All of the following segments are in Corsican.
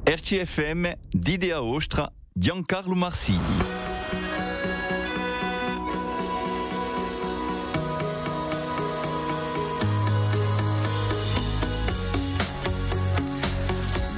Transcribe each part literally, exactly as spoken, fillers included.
R C F M, Dite a vostra, Ghjuvan Carlu Marsili.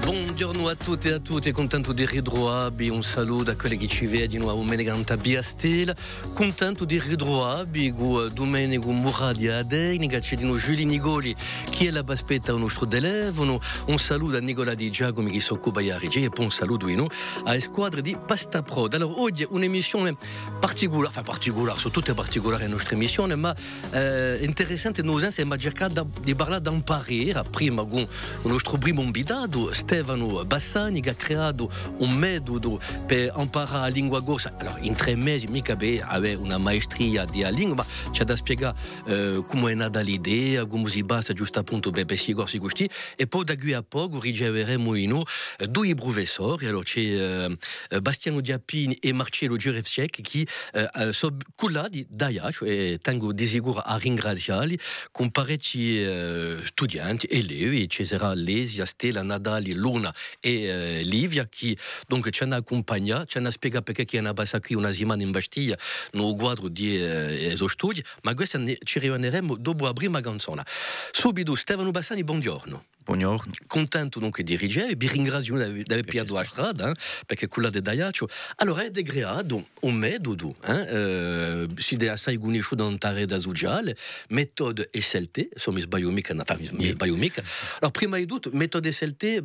Bonghjornu à tutti è à tutte, cuntentu di ritruvà vi, un salutu à quelli chì ci vedenu a dumenica in Via Stella. Cuntentu di ritruvà vi cù, eh, Dumenicu Murati à a tecnica, ci hè dinù Julie Nicoli chì hè là pà aspittà u nostru telefonu. Un salutu à Nicola Di Giacomi chì s'occupa di a regia è po un salutu dinù à e squadre di Pasta Prod. Allora, oghje un'emissione particulare, enfin particulare, sò tutte particulari e nostre emissione, ma, eh, interessante in u sensu, emu circatu di parlà d'amparera, prima cù u nostru primu invitatu, Stefanu Bassani, chì hà creatu un metudu per amparà a lingua corsa. Allora, in trè mesi, micca per avè una maestria di a lingua, ma ci hà da spiegà, eh, cumu hè nata l'idea, cumu si passa ghjustu appuntu per, per sti corsi custì, è po da quì à pocu riceveremu dinù, eh, dui prufessori, allora ci hè, eh, eh, Bastianu Giappini è Marcellu Jurevcek chì, eh, eh, sò cullati d'Aiacciu, è tengu di sicuru à ringrazialli, cù parechji, eh, studianti, elevi, ci sarà Lesia, Stella, Natali, Luna è, eh, Livia, chì, dunque, ci anu accumpagnatu, ci anu spiegatu perchè chì anu passatu quì una simana in Bastia, in u quadru di, eh, i so studii, ma questa ne, ci ritorneremu dopu a prima canzona. Subitu, Stefanu Bassani, bonghjornu. Bonghjornu. Cuntentu dunque di riceve, vi ringraziu d'avè, d'avè pigliatu a strada, eh, perchè cullate d'Aiacciu. Allora, avete creatu un metudu, eh, eh, site assai cunnisciutu in a rete suciale, méthode S L T, s'o mi sbagliu micca, enfin, mi, mi sbagliu micca. Allora, prima di tuttu, méthode S L T,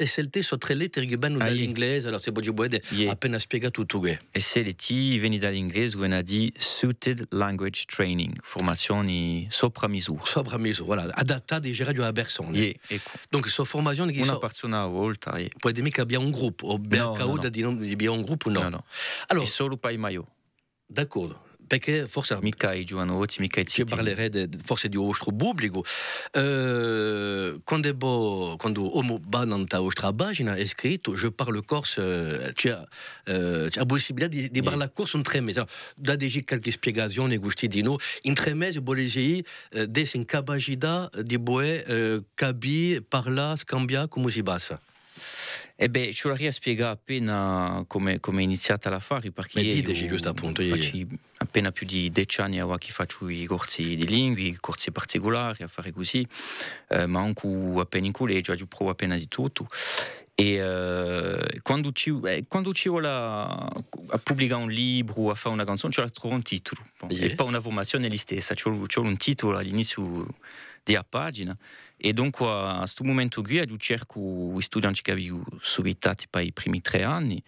S L T sò trè lettere chì venenu da l'inglese, allora s'è vo ci pudete appena spiegà tuttu què. S L T veni da l'inglese, veni à dì Suited Language Training, furmazioni sopra misura. Sopra misura, voilà, adattati, diceraghju, à a persona. Iè, eccu. Donc, sò furmazioni chì... Una persona à a volta, iè. Pudete micca avè un gruppu, o... No, no, no. Di, di avè un gruppu, nò. No, no. Allora, hè solu pà i maiò. D'accordu. Perchè forse... Micca i ghjuvanotti, micca i zitelli. Ci parlerete forse di u vostru publicu. Eh, quandu vo, quandu omu và nant'à a vostra pagina, hè scrittu: Je parle corse, eh, ci hè, eh, ci hè a pussibilità di, di parlà corsu in trè mesi. Allora, dateci qualchì spiegazione custì dinù. In trè mesi vole dì, eh, d'esse in capacità di pudè, eh, capì, parlà, scambià, cumu si passa? È bè, ci vuleria spiegà appena cumu, cumu hè iniziatu l'affare, perchè eiu... Diteci, ghjustu appuntu, eiu facciu appena più di deci anni avà chì facciu i corsi di lingui, i corsi particulari, affari cusì, eh, ma ancu appena in cullegiu, aghju provu appena di tuttu. È, eh, quandu ci, eh, quandu ci vole à, à publicà un libru, à fà una canzona, ci vole à truvà un titulu. Bon, iè. È po una furmazione hè listessa, ci vole, ci vole un titulu à l'iniziu di a pagina. È dunque, à stu mumentu quì, eiu cercu i studianti chì aviu subitati pà i primi trè anni,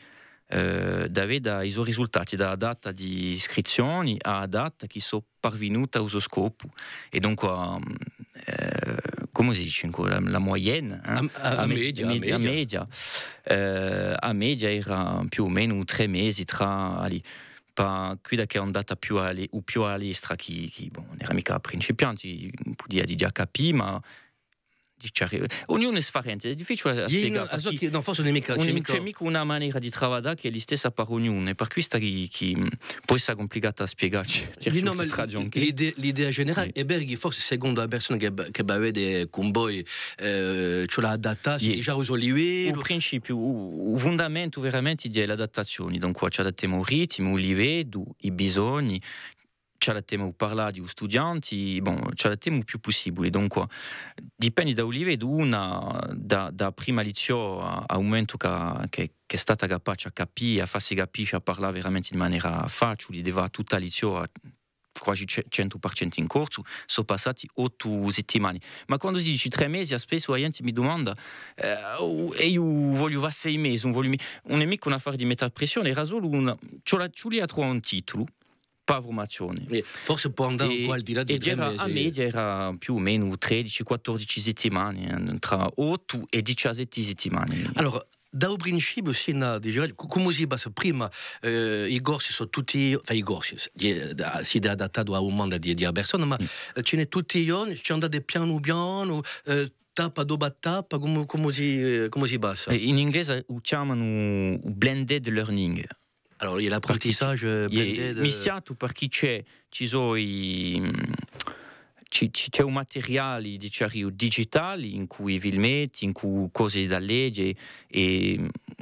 eh, d'avè da i so risultati, da a data d'iscrizzioni à a data chì sò parvinuti à u so scopu. È dunque, eh, cumu si dice ancora? La, la moyenne, eh? A, a, a me-, media, me-, a media. A media, eh, a media era più o menu trè mesi trà, allez, pà quidda chì hè andata più à le-, u più à a lestra chì, chì, bon, ùn era micca principianti, pudia digià capì, ma, dicemu, ognunu hè sfarente, hè difficiule à spiegà, perchè nò, forse ùn hè micca, ùn ci hè micca una manera di travaglià chì hè listessa per ognunu, è per quista chì, chì, mm, pò esse cumplicata à spiegà, ci, ci hè... Nò, ma l'idea, l'idea generale hè vera chì forse secondu a persona chì, chì vo avete cun voi, eh, ci vole à adattassi, digià, à u so livellu. U principiu, u, u fundamentu veramente hè l'adattazione, dunque ci adattemu à u ritmu, u livellu, i bisogni, ci adattemu à u parlà di u studianti, bon, ci adattemu u più pussibule. Dunque, dipendi da u livellu, una, da, da prima lizziò à, à u mumentu chì, chì, chì hè stata capace à capì, à fassi capisce, à parlà veramente in manera faciule, di fà tutta a lizziò à quasi ce-, centu per centu in corsu, sò passati ottu settimane. Ma quandu si dice trè mesi, spessu a ghjente mi dumanda, eh, o, è eiu vogliu fà sei mesi, ùn vogliu mi-, ùn hè micca un affare di mette pressione, era solu una, ci vole, ci vulia à truvà un titulu, pà a furmazione. È forse pò andà un pò al di là di trè mesi. È era, a media era più o menu tredeci, quattordeci settimane, eh, trà ottu è diciassette settimane. Allora, da u principiu, sinu à, digià, cu-, cumu si passa prima, eh, i corsi sò tutti, enfin, i corsi, s-, di-, da-, si adatta à a dumanda di, di a persona, ma, eh, ci n'hè tutti i ghjorni, ci andate pianu pianu, eh, tappa dopu tappa, cumu, cumu si, eh, cumu si passa? Eh, in inglese u chjamanu blended learning. Allora, hè l'apprentissage, eh, blended, eh, mischiatu, perchè ci hè, ci sò i, mm, ci, ci, ci hè un materiali, diciaremu, digitali, incù i filmetti, incù cosi da leghje, è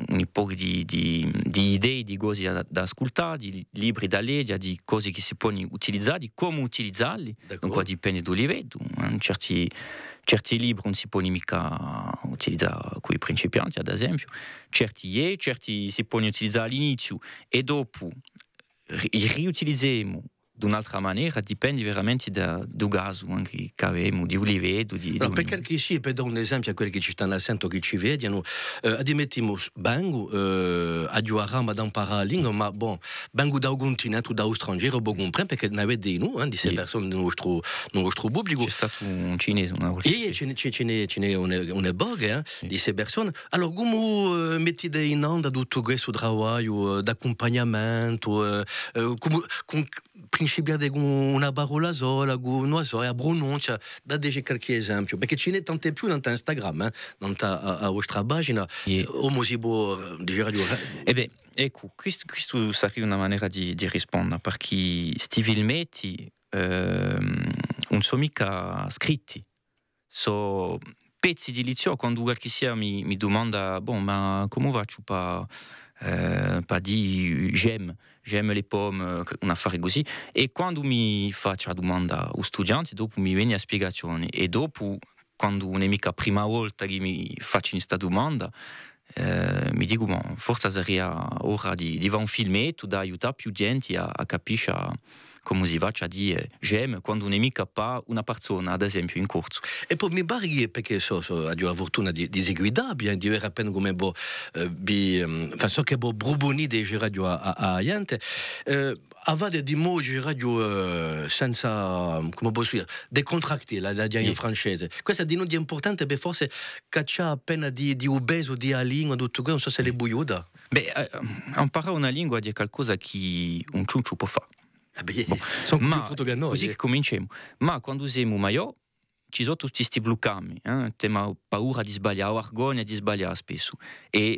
un pocu di, di, di idei, di cosi da, da ascultà, di li-, libri da leghje, di cosi chì si poni utilizà, di comu utilizalli. D'accordu. Dunque, dipende da u liveddu, eh. Certi, certi libri ùn si poni micca utilizà cù i principianti, ad esempiu. Certi iè, certi si poni utilizà à l'iniziu è dopu ri-, i riutilizemu d'un'altra manera, dipendi veramenti da, da u casu, ancu ch'avemu, di u liveddu, di, di... Allora, per qualchissia, per dà un esempiu à quelli chì ci stanu à sente o chì ci vedenu, eh, ammettimu, vengu, eh, aghju a brama d'amparà a lingua, ma bon, vengu da u cuntinente o da u strangeru, vo cumprende, perchè n'avete dinù, eh, di ste persone in u vostru, in u vostru publicu. Ci hè statu un cinese una volta. Iè, iè, ci n'hè, ci, ci n'hè, ci n'hè une, une poche, eh, di ste persone. Allora, cumu, eh, mettite in anda tuttu questu travagliu, eh, d'accumpagnamentu, eh, eh, cumu, cun, principiate cù una parolla sola, cù, ùn sò, a prununcia, dateci qualchì esempiu, perchè ci n'hè tante più nant'à Instagram, eh, nant'à a, a vostra pagina, iè, omu si pò, eh, diceraghju, eh. È bè, eccu, quistu, quistu saria una manera di, di risponda, perchè sti filmetti, ehm, ùn sò micca scritti, sò pezzi di lizziò, quandu qualchissia mi, mi dumanda, bon, ma cumu facciu pà, eh, pà dì j'aime, j'aime les pommes, eh, un affare cusì, è quandu mi face a dumanda u studianti, dopu mi veni a spiegazioni, è dopu, quandu ùn hè micca a prima volta chì mi facini sta dumanda, eh, mi dicu, bon, forse saria ora di, di fà un filmettu, da aiutà più ghjenti à, à capiscia cumu si face à dì, eh, j'aime, quandu ùn hè micca pà una parsona, ad esempiu, in corsu. È po mi pare chì, perchè sò, sò, aghju a furtuna di, di seguità, eh, di vede appena cum'è vo, eh, vi, ehm, enfin, ciò chì vo prupunite, diceraghju, à, à, à a ghjente, eh, a fate di modu, diceraghju, eh, senza, cumu possu dì, décontracté, la, la dì in francese. Quessa dinù hè impurtante per forse caccià appena di, di u pesu di a lingua, tuttu què, ùn sò s'ella hè buiuta. Bè, eh, amparà una lingua hè calcosa chì un ciucciu pò fà. Eh bè, bon, sò più forti chè noi, cusì chì cuminciemu. Ma quandu semu maiò, ci sò tutti sti bluccami, eh, t'emu paura di sbaglià, a vargogna di sbaglià spessu. È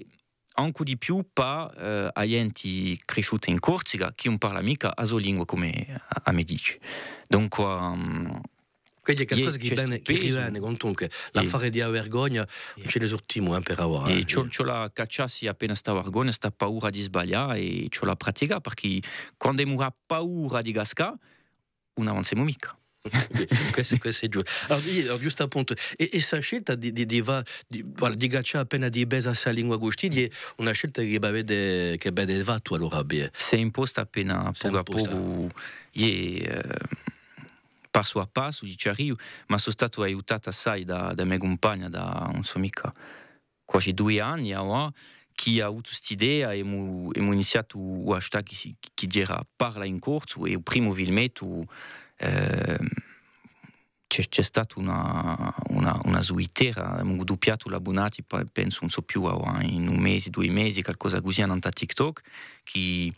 ancu di più pà, eh, a ghjenti crisciuta in Corsica, chì ùn parla micca a so lingua, cum'è a, a mi dici. Dunque, ehm, quindi hè calcosa chì vene, chì rivene, quantunque, l'affare di a vargogna, ùn ci ne surtimu, eh, per avà, eh. Ci vole à cacciassi appena sta vargogna, sta paura di sbaglià, è ci vole à praticà, perchè quandu emu a paura di cascà, ùn avanzemu micca. Questu, questu hè ghjustu. Allora, ghjustu appuntu, è, è sta scelta di, di, di fà, di, voilà, di caccià appena di pesu à sta lingua custì, hè una scelta chì v'avete, chì v'avete fattu allora, bè. S'hè imposta appena pocu à pocu, iè, eh, passu à passu, diciaremu, ma sò statu aiutatu assai da, da me cumpagna, da, ùn sò micca, quasi dui anni avà, chì hà avutu st'idea, è emu, emu iniziatu u hashtag chì, chì era Parla in Corsu, è u primu filmettu, eh, ci hè, ci hè statu una, una, una suitera, emu duppiatu l'abbunati, pe-, pensu, ùn sò più, avà, in un mesi, dui mesi, calcosa cusì, annant'à TikTok, chì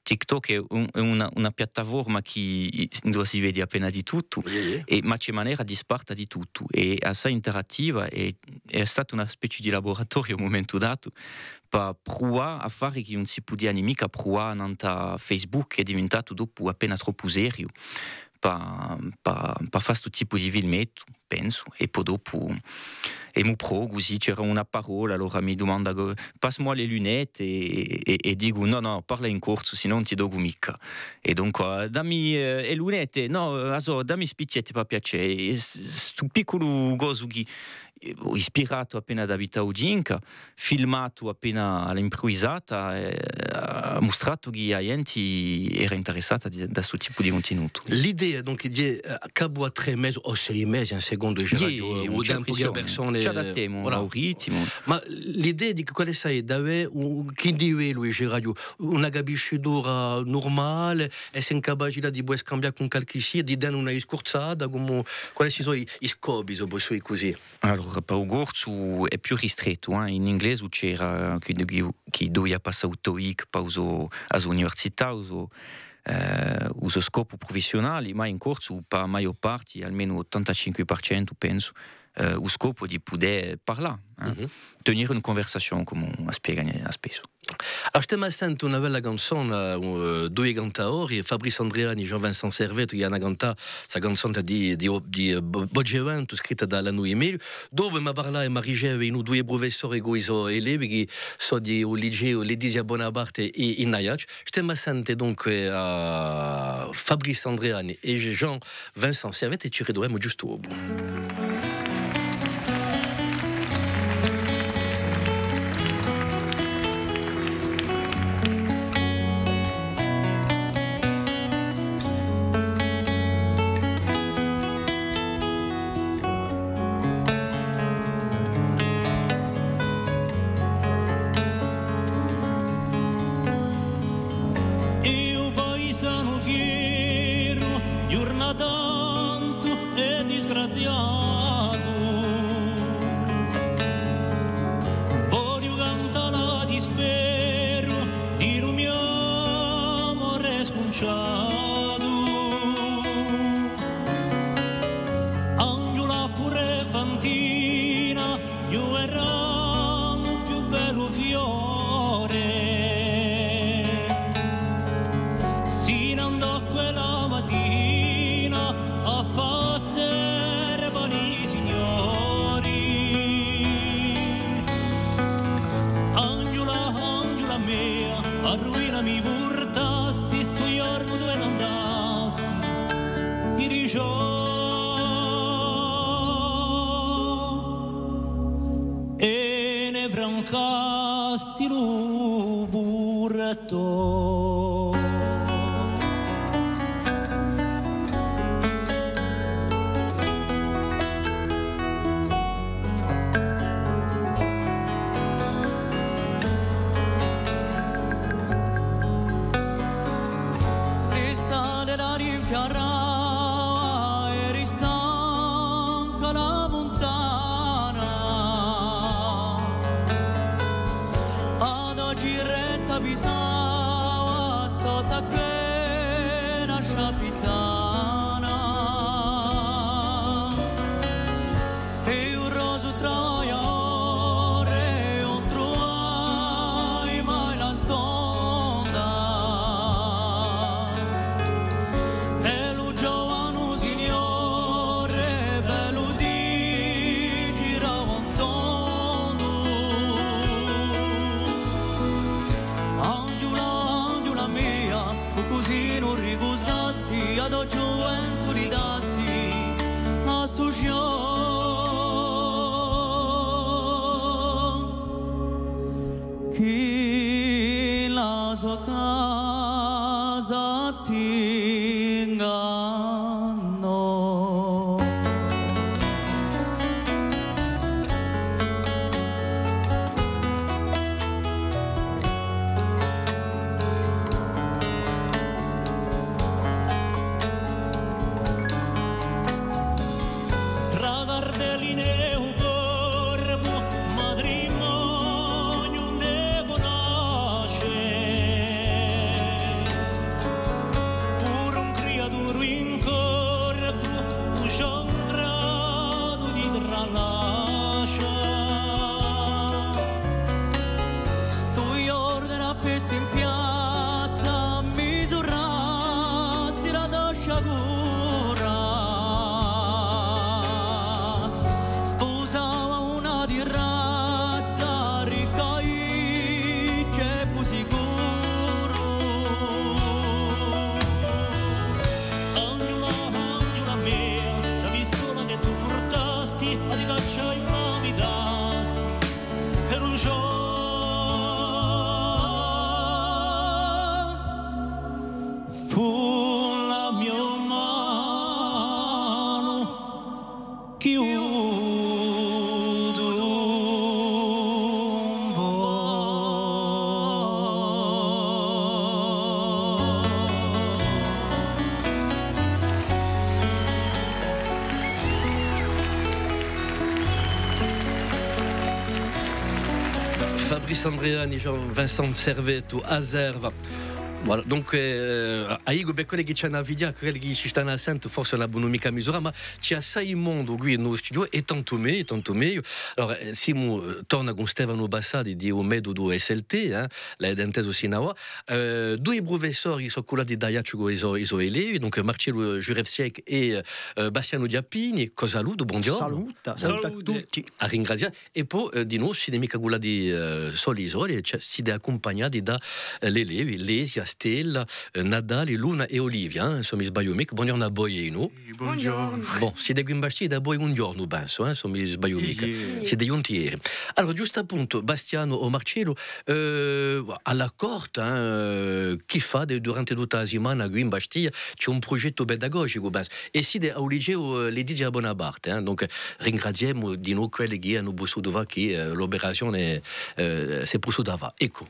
TikTok hè un, hè una, una piattaforma chì, induva si vedi appena di tuttu, iè, iè, è, ma ci hè manera di sparta di tuttu, hè assai interattiva, è, hè statu una spezia di laboratoriu à un mumentu datu, pà pruvà à fà affari chì ùn si pudiani micca pruvà annant'à Facebook, chì hè diventatu dopu appena troppu seriu, pà, pà, pà fà stu tipu di filmettu, pensu, è po dopu emu provu, cusì c'era una parolla, allora mi dumanda, passe-moi les lunettes, è, è, è dicu, nò, nò, parla in corsu, sinnò ùn ti docu micca. È dunque, dammi, eh, e lunette, nò, eh, a sò, dammi i spichjetti, pà piacè. È s-, stu picculu cosu chì, eh, ispiratu appena da Vitau Ginca, filmatu appena à l'impruvisata, eh, hà mustratu chì a ghjenti era interessata di, da stu tipu di cuntinutu. L'idea, donc, hè, eh, capu à trè mesi o sei mesi, in secondu, iè, eh, ùn ci hè pressione, ci adattemu à u ritimu. Ma l'idea di quale sarebbe d'avè un, chì livellu, diceraghju, una capiscitura nurmale, è esse in capacità di pudè scambià cun qualchissia, di dà una discursata, cumu, quali sò i, i scopi, s'o possu dì cusì? Allora, pà u corsu hè più ristrettu, eh. In inglese c'era chì, chì, chì duvia passà u TOEIC pà u so, a so università, u so, eh, u so scopu prufissiunali, ma in corsu, pà a maiò parti, almenu ottantacinque per centu, pensu, eh, u scopu hè di pudè parlà, eh. Tenere une conversation, cumu a spiegani à spessu. Allora, stemu à sente una bella canzona, eh, dui cantadori, Fabrice Andreani è Jean-Vincent Servetto, chì anu cantatu sta canzona di, di, di, eh, Bo-, Voce Ventu, scritta da Lanu Di Meglio. Dopu emu à parlà, emu à riceve i dui prufessori cù i so elevi, chì sò di u liceu Letizia Bonaparte in, in Aiacciu. Stemu à sente dunque à Fabrice Andreani è Jean-Vincent Servetto è ci ritruvemu ghjustu dopu. Eiu paisanu fieru, ghjurnatanu tantu è disgraziatu, vogliu cantà la disperu di lu mio amore scunciatu. Anghjula puru fantina, ghjuveranu più bellu fiore. Si n'andò quella matina à fà serva di Signori. Anghjula, anghjula mea, à ruina mi purtasti, stu ghjornu duve n'andasti? I dice, è ne francasti lu purto. Resta di l'aria infiarata è ristanca la muntana. A to giretta pisava sottu à quella sciappitana. È u rosu travagliadore ùn truvai mai la stonda. È lu giovanu signore bellu di girà un tondu. Anghjula, anghjula mia, cusì ùn ripusasti, a to ghjuventù li dasti à stu sciò chì la so casa t'ingannò. Trà cartelline è u corpu, matrimoniu ùn devu nasce. Puru un criaturu in corpu, u sciò in gradu di tralascià. Stu ghjornu era festa in piazza, misurasti la to sciagura. Spusava una di razza, ricca è pù sicuru. Anghjula, anghjula mea, sta pistola chì tù purtasti, a ti cacciai, a mi dasti. È u sciò fu la mio manu chì u tumbò. Fabrice Andreani, Jean-Vincent Servetto, A Serva. Voilà, donc, eh, à i belli chì ci anu à fighjà, quelli chì ci stanu à sente, forse ùn l'aghju micca misuratu, ma ci hè assai mondu quì in u studiu, è tantu megliu, tantu megliu. Allora, eh, simu, eh, torna cù Stefanu Bassati di u metudu S L T, eh, l'avete intesu sin'avà. Eh, dui prufessori sò culati da Aiacciu cù i so, i so elevi, donc Marcellu Jurewczyk è, eh, Bastianu Giappini, ch'o salutu, bonghjornu. Saluta, saluta à tutti. À ringrazià. È po, eh, dinò, site micca culati, eh, soli, soli, ci hè, site accumpagnati da, eh, l'elevi, Lesia, Stella, eh, Natali, Luna è Olivia, eh, s'o ùn mi sbagliu micca. Bonghjornu à voi, nò? Bonghjornu. Bon, site quì in Bastia da poi un ghjornu, pensu, eh, s'o ùn mi sbagliu micca. Iè. Site ghjunti eri. Allora, ghjustu à puntu, Bastianu o Marcellu, eh, à l'accorta, eh, chì fate durante tutta a simana quì in Bastia? Ci hè un prughjettu pedagogicu, pensu. È site à u liceu, eh, Letizia Bonaparte, eh, donc, ringraziemu dinò quelli chì anu pussutu fà chì, eh, l'operazione, eh, s'hè pussuta fà. Eccu.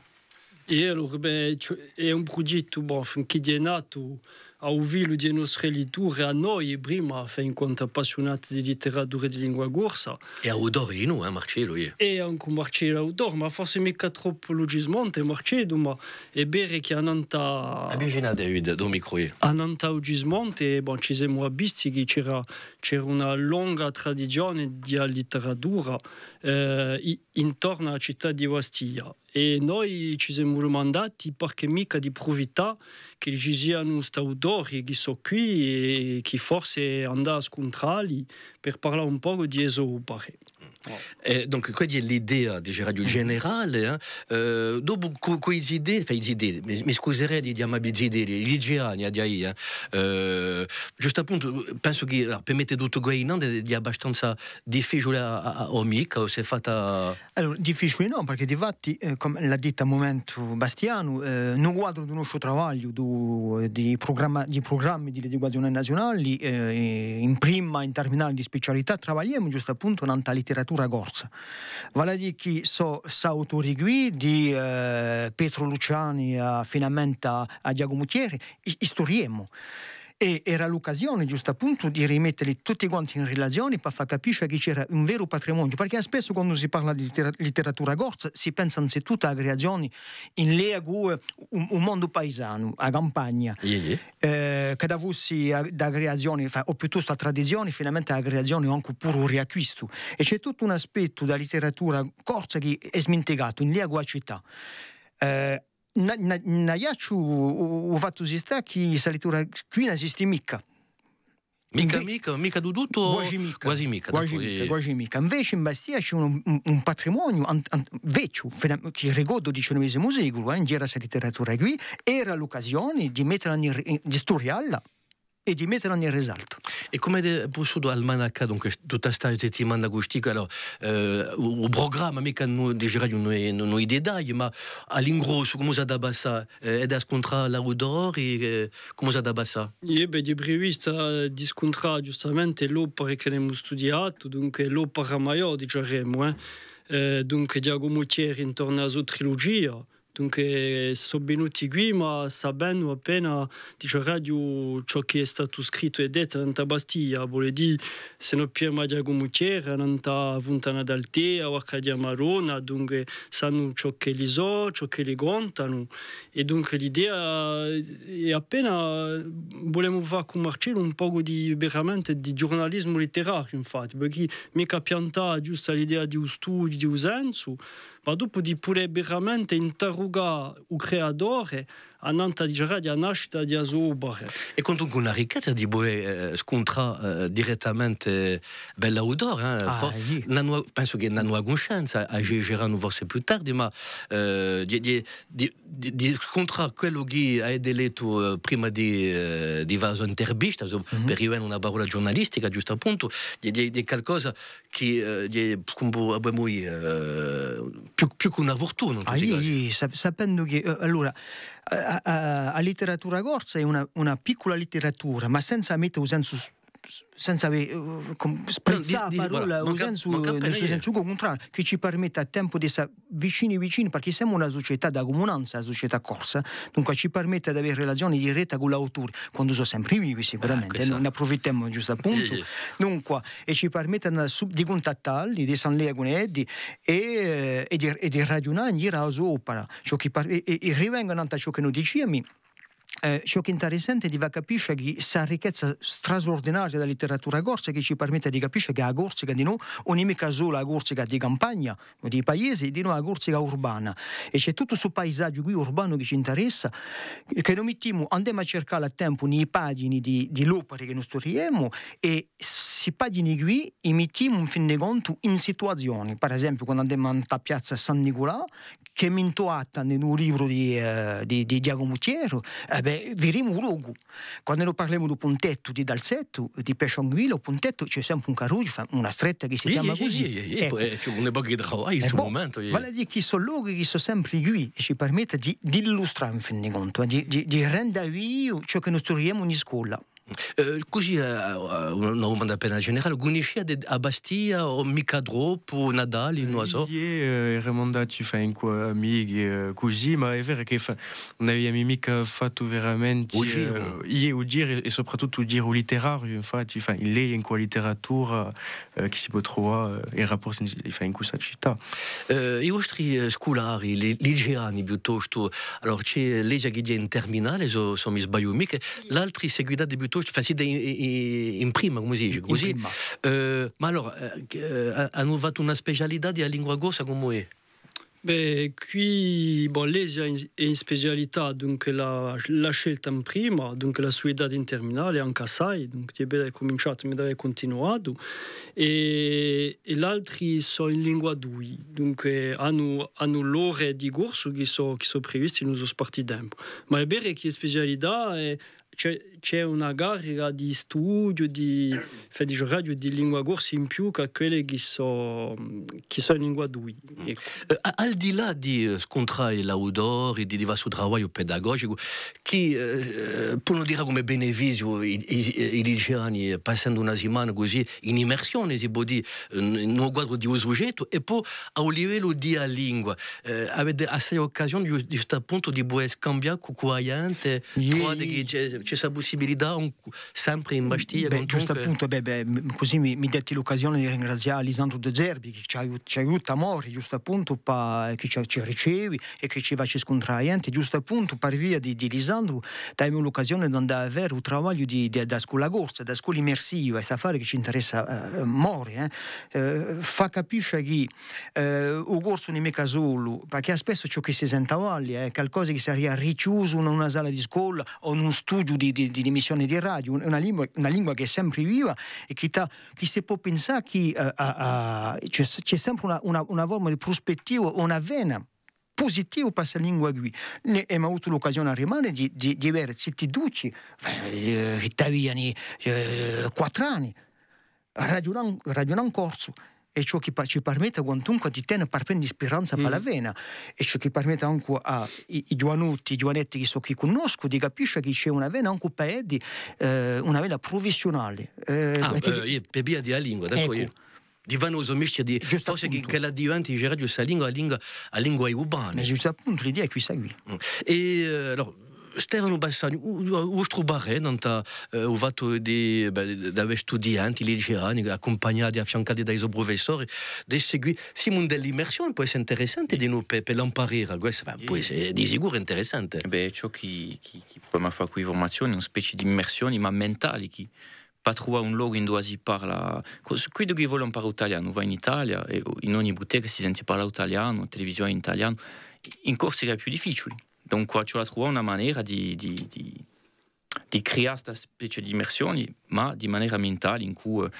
È allora, bè, ci hè, hè un prughjettu, bon, chì hè natu à u filu di e nostre letture, à noi, prima, enfin, in quantu appassiunati di litteratura è di lingua corsa. È autore dinò, eh, Marcellu, iè. È ancu Marcellu autore, ma forse micca troppu à u Cismonte, Marcellu, ma hè vera chì annant'à... Avvicinatevi da, da u micru, iè. Annant'à u Cismonte, bon, ci simu avvisti chì c'era, c'era una longa tradizione di litteratura, eh, i-, intornu à a cità di Bastia. È noi ci simu dumandati, perchè micca di prufittà chì ci sianu st'autori chì sò quì è chì forse andà à scuntralli per parlà un pocu di e so opere. Eh, donc, questa hè l'idea, diceraghju, generale, eh. Eh, dopu, cù, cù i zitelli, enfin, i zitelli, mi, mi scuserete di chjamà i zitelli, i liceani, à dì, eh. Eh, ghjustu à puntu, pensu chì, allora, per mette tuttu què in anda, hè abbastanza difficiule à, à, à, o micca, o s'hè fatta... Allora, difficiule nò, perchè difatti, eh, cum'è l'hà dettu à un mumentu Bastianu, eh, in u quadru di u nostru travagliu, di, di prugramma, di prugrammi di l'educazione naziunale, eh, in prima, in terminale di specialità, travagliemu ghjustu à puntu nant'à a litteratura corsa. Vale à dì chì sò, st'autori quì, di, eh, Petru Luciani à, finalmente à, à Ghjacumu Thiers, i, i studiemu. È era l'occasione, ghjustu à puntu, di rimetteli tutti quanti in rilazione per fà capisce chì c'era un veru patrimoniu, perchè spessu quandu si parla di littera-, litteratura corsa, si pensa innanzituttu à a creazione in leia cù, eh, un, un mondu paisanu, a campagna. Iè, iè. Eh, ch'edda fussi a, da creazione, fa-, o piuttostu a tradizione, finalmente a creazione o ancu puru u riacquistu. È ci hè tuttu un aspettu da litteratura corsa chì hè sminticatu, in leia cù a cità. Eh, in A-, in A-, in Aiacciu u, u, u fattu si stà chì sta litteratura quì ùn esisti micca. Micca, inve-, micca, micca di tuttu, quasi micca. Quasi micca, quasi d'accordu, micca, eh. Quasi micca. Invece in Bastia ci hè un, un, un patrimoniu an-, an-, vechju, fina-, chì ricorda u diciannovesimu seculu, eh, in ghjera sta litteratura quì, era l'occasione di mettela in ri-, di studialla è di mettela in risaltu. È cum'avete pussutu almanaccà, dunque, tutta sta settimana custì, allora, eh, u, u prugramma, micca, ùn, diceraghju, ùn, ùn, ùn i dettagli, ma à l'ingrossu, cumu s'hà da passà, eh, avete da scuntrà l'autori, eh, cumu s'hà da passà? Iè, bè, hè prevista, eh, di scuntrà ghjustamente l'opere chì avemu studiatu, dunque l'opera maiò, diceremu, eh. Eh, dunque Ghjacumu Thiers intornu à a so trilugia, dunque, sò venuti quì, ma sapendu appena, diceraghju, ciò chì hè statu scrittu è dettu nant'à Bastia, vole dì, s'è no pigliemu Ghjacumu Thiers, nant'à a Funtana d'Altea, a Barca di a Madonna, dunque, sanu ciò ch'elli sò, ciò ch'elli contanu, è dunque l'idea hè appena, vulemu fà cù Marcellu un pocu di, veramente di ghjurnalisimu litterariu, infatti, perchè micca piantà ghjustu l'idea di u studiu, di u sensu, ma dopu di pudè veramente interrugà u creatore annant'à, diceraghju, à a nascita di a so opera. È quantunque una ricchezza di pudè, eh, scuntrà, eh, direttamente, bè, l'autore, eh. Ah, fo-, iè. N'anu, pensu chì n'anu a cuscenza, a ghjudicanu forse più tardi, ma, eh, di, di, di, di, di scuntrà quellu chì avete lettu, eh, prima di, eh, di fà a so intervista, so, per rivene à una parolla ghjurnalistica, ghjustu à puntu, di, di, di calcosa chì, eh, hè, cum'è avemu, eh, più, più chè una furtuna, in tutti i casi. Ah, iè, iè, sa-, sapendu chì, eh, allora, a, a, a, a litteratura corsa hè una, una piccula litteratura, ma senza mette u sensu s-, s-, senza avè, eh, com-, sprezzà a parolla, u sensu, nel so sensu cuntrariu, chì ci permette à tempu d'esse vicini vicini, perchè semu una sucetà da cumunanza, a sucetà corsa, dunque ci permette d'avè relazione diretta cù l'autore, quandu sò sempre vivi sicuramente, eh, ne apprufittemu ghjustu à puntu. Dunque, è ci permette di, di cuntattalli, d'esse in leia cun eddi, è, eh, è di, è di ragiunà in ghjiru à a so opera, ciò chì par-, è, è, è rivengu à ciò chì no diciamu, Eh, ciò chì hè interessante hè di fà capisce chì sta ricchezza strasurdinaria di a litteratura corsa chì ci permette di capisce chì a Corsica, dinò, ùn hè micca solu a Corsica di campagna, di i paesi, dinò a Corsica urbana. È ci hè tuttu stu paisaghju quì urbanu chì ci interessa, chì no mittimu, andemu à circallu à tempu in i paghjini di, di l'opere chì no studiemu, è sti paghjini quì i mittimu in fin di contu in situazioni. Per esempiu, quandu andemu in a piazza San Niculà, chì m'intuatta in u libru di, eh, di, di Ghjacumu Thiers, eh bè, vidimu u locu. Quandu no parlemu di u puntettu di Dalzeto, di Pesciu Anguilla, u puntettu ci hè sempre un carrughju, enfin, una stretta chì si chjama cusì. Iè, iè, iè, iè, eccu. Poi, eh, ci hè un pocu di travagliu in stu mumentu, iè. Vale à dì chì sò lochi chì sò sempre quì è ci permette di, di illustrà, in fin di contu, eh, di, di, di rende vivu ciò chì no studiemu in scola. Eh, cusì, eh, eh, una, una dumanda appena generale, cunnisciate a Bastia o micca troppu, Natali, ùn la sò? Iè, eh, eramu andati, enfin, incù amichi, eh, cusì, ma hè vera chì, enfin, ùn aviamu micca fattu veramente, eh, iè, u giru è soprattuttu u giru litterariu, infatti, enfin, in leia incù a litteratura, eh, chì si pò truvà, eh, in rapportu, enfin, incù sta città. Eh, i vostri, eh, sculari, li, liceani piuttostu, allora, ci hè l'Esia chì hè in terminale, s'o, s'o ùn mi sbagliu micca, l'altri seguitate piuttostu, enfin, site in, in, in prima, cumu si dice, cusì? In prima. Eh, ma allora, eh, chì, eh, anu fattu una specialità di a lingua corsa, cumu hè? Bè, quì, bon, l'Esia hè in, hè in specialità, dunque l'hà, l'hà scelta in prima, dunque l'hà studiata in terminale, ancu assai, dunque, hè bè, cuminciatu, mi avia cuntinuatu, è, è l'altri sò in lingua dui, dunque anu, anu l'ore di corsu chì sò, chì sò previsti in u so spartitempu. Ma hè vera chì specialità hè, ci hè, ci hè una carica di studiu, di, enfin, di ghjurnaghju di lingua corsa in più chè quelli chì sò, chì sò in lingua dui. Eccu. Eh, a-, al di là di, eh, scuntrà l'autori, di, di fà stu travagliu pedagogicu, chì, eh, eh, ponu tirà cum'è benefiziu i, i, i liceani, eh, passendu una simana cusì in immersione, si pò dì, eh, in, in u quadru di un sughjettu, è po à u livellu di a lingua, eh, avete assai occasioni, ghju-, ghjustappuntu, di pudè scambià cù, cù a ghjente, truvate chì ci hè, ci hè sta pussibilità, un, sempre in Bastia, bè, quantunque. Ghjustappuntu, bè, bè, m-, cusì mi, mi detti l'occasione di ringrazià à Lisandru De Zerbi, chì ci aiu-, ci aiuta à mori, ghjustappuntu, pà, chì ci, ci ricevi è chì ci faci scuntrà a ghjente, ghjustappuntu, par via di, di Lisandru, t'avemu l'occasione d'andà à vede u travagliu di, di, di a scola corsa, di a scola immersiva, è st'affare chì ci interessa, eh, mori, eh. Eh, fà capisce chì, eh, u corsu ùn hè micca solu, perchè spessu ciò chì si sente avali, eh, hè qualcosa chì saria richiusu in una sala di scola o in un studiu di, di, di emissione di radio, una lingua, una lingua chì hè sempre viva è chì t'hà, chì si pò pensà chì, eh, à, à, ci hè, ci hè sempre una, una, una forma di pruspettiva, una vena pusitiva per sta lingua quì. Nè, emu avutu l'occasione à rimane di, di, di vede zitedducci, eh, chì t'aviani, eh, quattru anni, ragiunà-, ragiunà in corsu, è ciò chì pa-, ci permette quantunque di tene par pena di spiranza per l'avvene, è ciò chì permette ancu à i, i ghjuvanotti, i ghjuvanetti chì sò quì cunnoscu, di capisce chì ci hè una vena ancu per eddi, eh, una vena prufissiunale. Eh, ah, perchè, eh, iè, per via di a lingua, d'accordu, eccu. Di fà una so mistia di, forse chì, chì la diventi, diceraghju, sta lingua, a lingua, a lingua urbana. Ma ghjustappuntu, l'idea hè quista quì. Mm. È, eh, allora, Stefanu Bassani, u, u, u vostru parè, nant'à, eh, u fattu di, bè, d'avè studianti, liceani, accumpagnati, affiancati da i so prufessori, di seguì, simu in l'immersione, pò esse interessante, dinò, per, per l'amparera, quessa, bè, pò esse, di sicuru interessante. Bè, ciò chì, chì, chì pudemu fà cù i furmazioni, una spezia d'immersioni, ma mentali, chì, pà truvà un locu induva si parla, co-, quiddu chì vole amparà u talianu, và in Italia, è in ogni butteca si sente parlà u talianu, televisione in talianu, in Corsica hè più difficiule. Dunque, ci vole à truvà una manera di, di, di, di crià sta spezia d'immersioni, ma di manera mentali, incù, eh,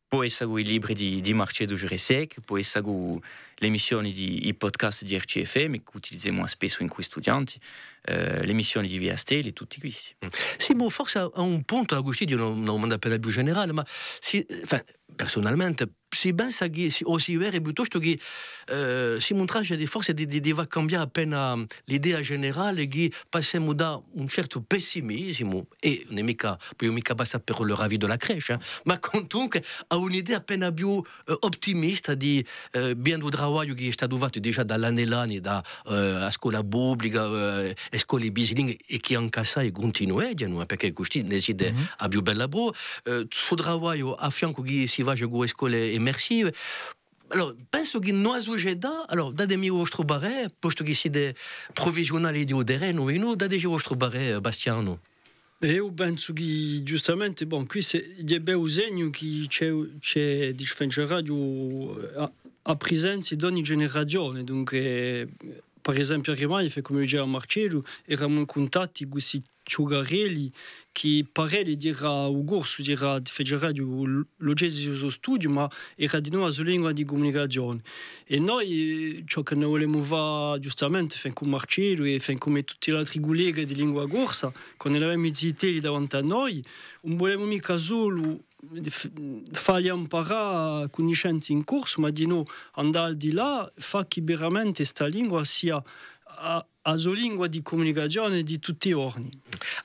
pò esse cù i libri di, di Marcellu Jureczek, pò esse cù l'emissioni di, i podcast di R C F M, chì utilizemu spessu incù i studianti, eh, l'emissioni di Via Stella, tutti quisti. Mm. Simu forse à, à un puntu, Agustinu, hè una, una dumanda appena più generale, ma si, enfin, persunalmente, si pensa chì, si, o si vede piuttostu chì, eh, simu in traccia di, forse di, di, di fà cambià appena l'idea generale chì passemu da un certu pessimisimu, è ùn hè micca, vogliu micca passà per le ravi de la crèche, eh, ma quantunque à un'idea appena più, eh, ottimista di, eh, bè, u travagliu chì hè statu fattu digià da l'anni è l'anni da, eh, a scola publica, eh, e scole bislingui, è chì ancu assai cuntinueghjanu, eh, perchè cusì ne site a più bella prova, eh, stu travagliu à fiancu chì si face cù e scole immersive, Allora, pensu chì in a sucetà, allora, datemi u vostru parè, postu chì site prufessiunali di u terrenu, innò, dateci u vostru parè, eh, Bastianu. È eiu pensu chì, ghjustamente, bon, quì hè, hè bè u segnu chì ci hè, ci hè, dice, a, a presenza d'ogni generazione, dunque, per esempiu, arrimai, cum'è dicia Marcellu, eramu in cuntatti cù sti chjucarelli chì, par elli, era u corsu, era, facia u, l'ogettu di u so studiu, ma era dinò a so lingua di cumunicazione. È noi, eh, ciò chì no vulemu fà, ghjustamente, fà cù Marcellu è fà cum'è tutti l'altri culleghi di lingua corsa, quandu avemu i zitelli davanti à noi, ùn vulemu micca solu f-, fà li amparà cunniscenze in corsu, ma dinò andà al di là, fà chì veramente sta lingua sia a, a so lingua di cumunicazione di tutti i ghjorni.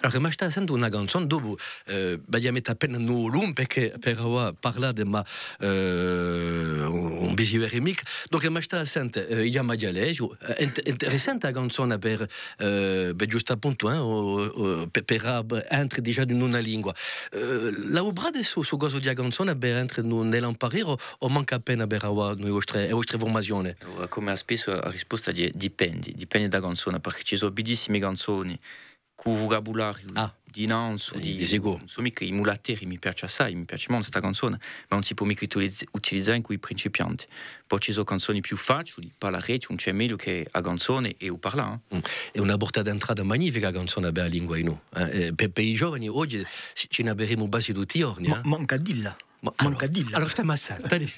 Allora, emu da sente una canzona, dopu, eh, v'aghju da mette appena un volum, perchè per avà parlate, ma, eh, ùn, ùn vi si vede micca. Dunque, emu da sente, eh, I Chjami di Alesiu, eh, int-, interessante a canzona per, eh, per ghjustu appuntu, eh, o, o, per, per ab-, entre digià in una lingua. Eh, lavorate su, su cosu di a canzona per entre in, in l'amparà o, o manca appena per avà e vostre, e vostre furmazione? Allora, cum'è spessu a risposta hè dipendi, dipendi da a canzona, perchè ci sò bellissimi canzoni cù u vucabulariu di nanzu, di, di sicuru. Insomma, chì i mulatteri mi piace assai, mi piace moltu sta canzona, ma ùn si pò micca utiliz-, utilizà incù i principianti. Po ci sò canzoni più faciuli, pà l'arechju ùn ci hè megliu chè a canzona è u parlà, eh. Mm. Hè una porta d'entrata magnifica a canzona per a lingua, innò? Eh, eh, per, per i giovani oghje ci, ci n'averemu quasi tutti i ghjorni, eh. Ma, manca à dilla. Ma, manca à dilla. Allora, stemu à sente, dai.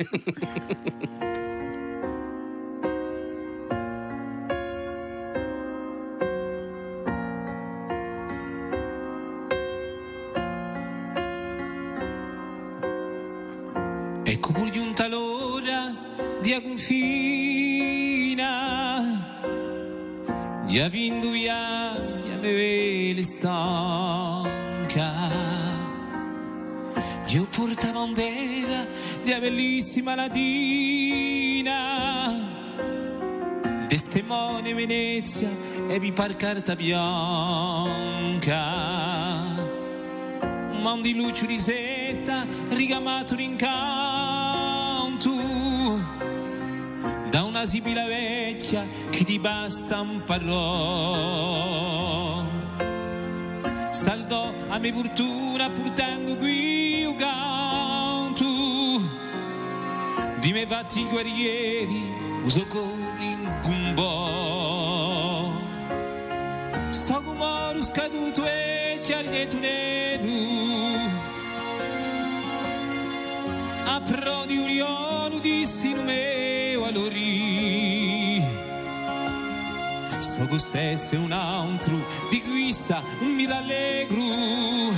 Eccu puru ghjunta l'ora di a cunfina, di a fin di u viaghju a me vele stanca, di u portabandera di a bellissima Latina, di ste mone Venezia è vi par carta bianca. Un mandilucciu di seta ricamatu d'incantu da una sibilla vechja chì di basta amparò. Saldò a me furtuna purtendu quì u cantu di me fatti guerrieri, u so cori incumbò. Sò cum'oru scadutu è chjarghjetu neru, à prò di u lionu distinu meu allori. Sò u stessu è un antru, di quissa ùn mi rallegru,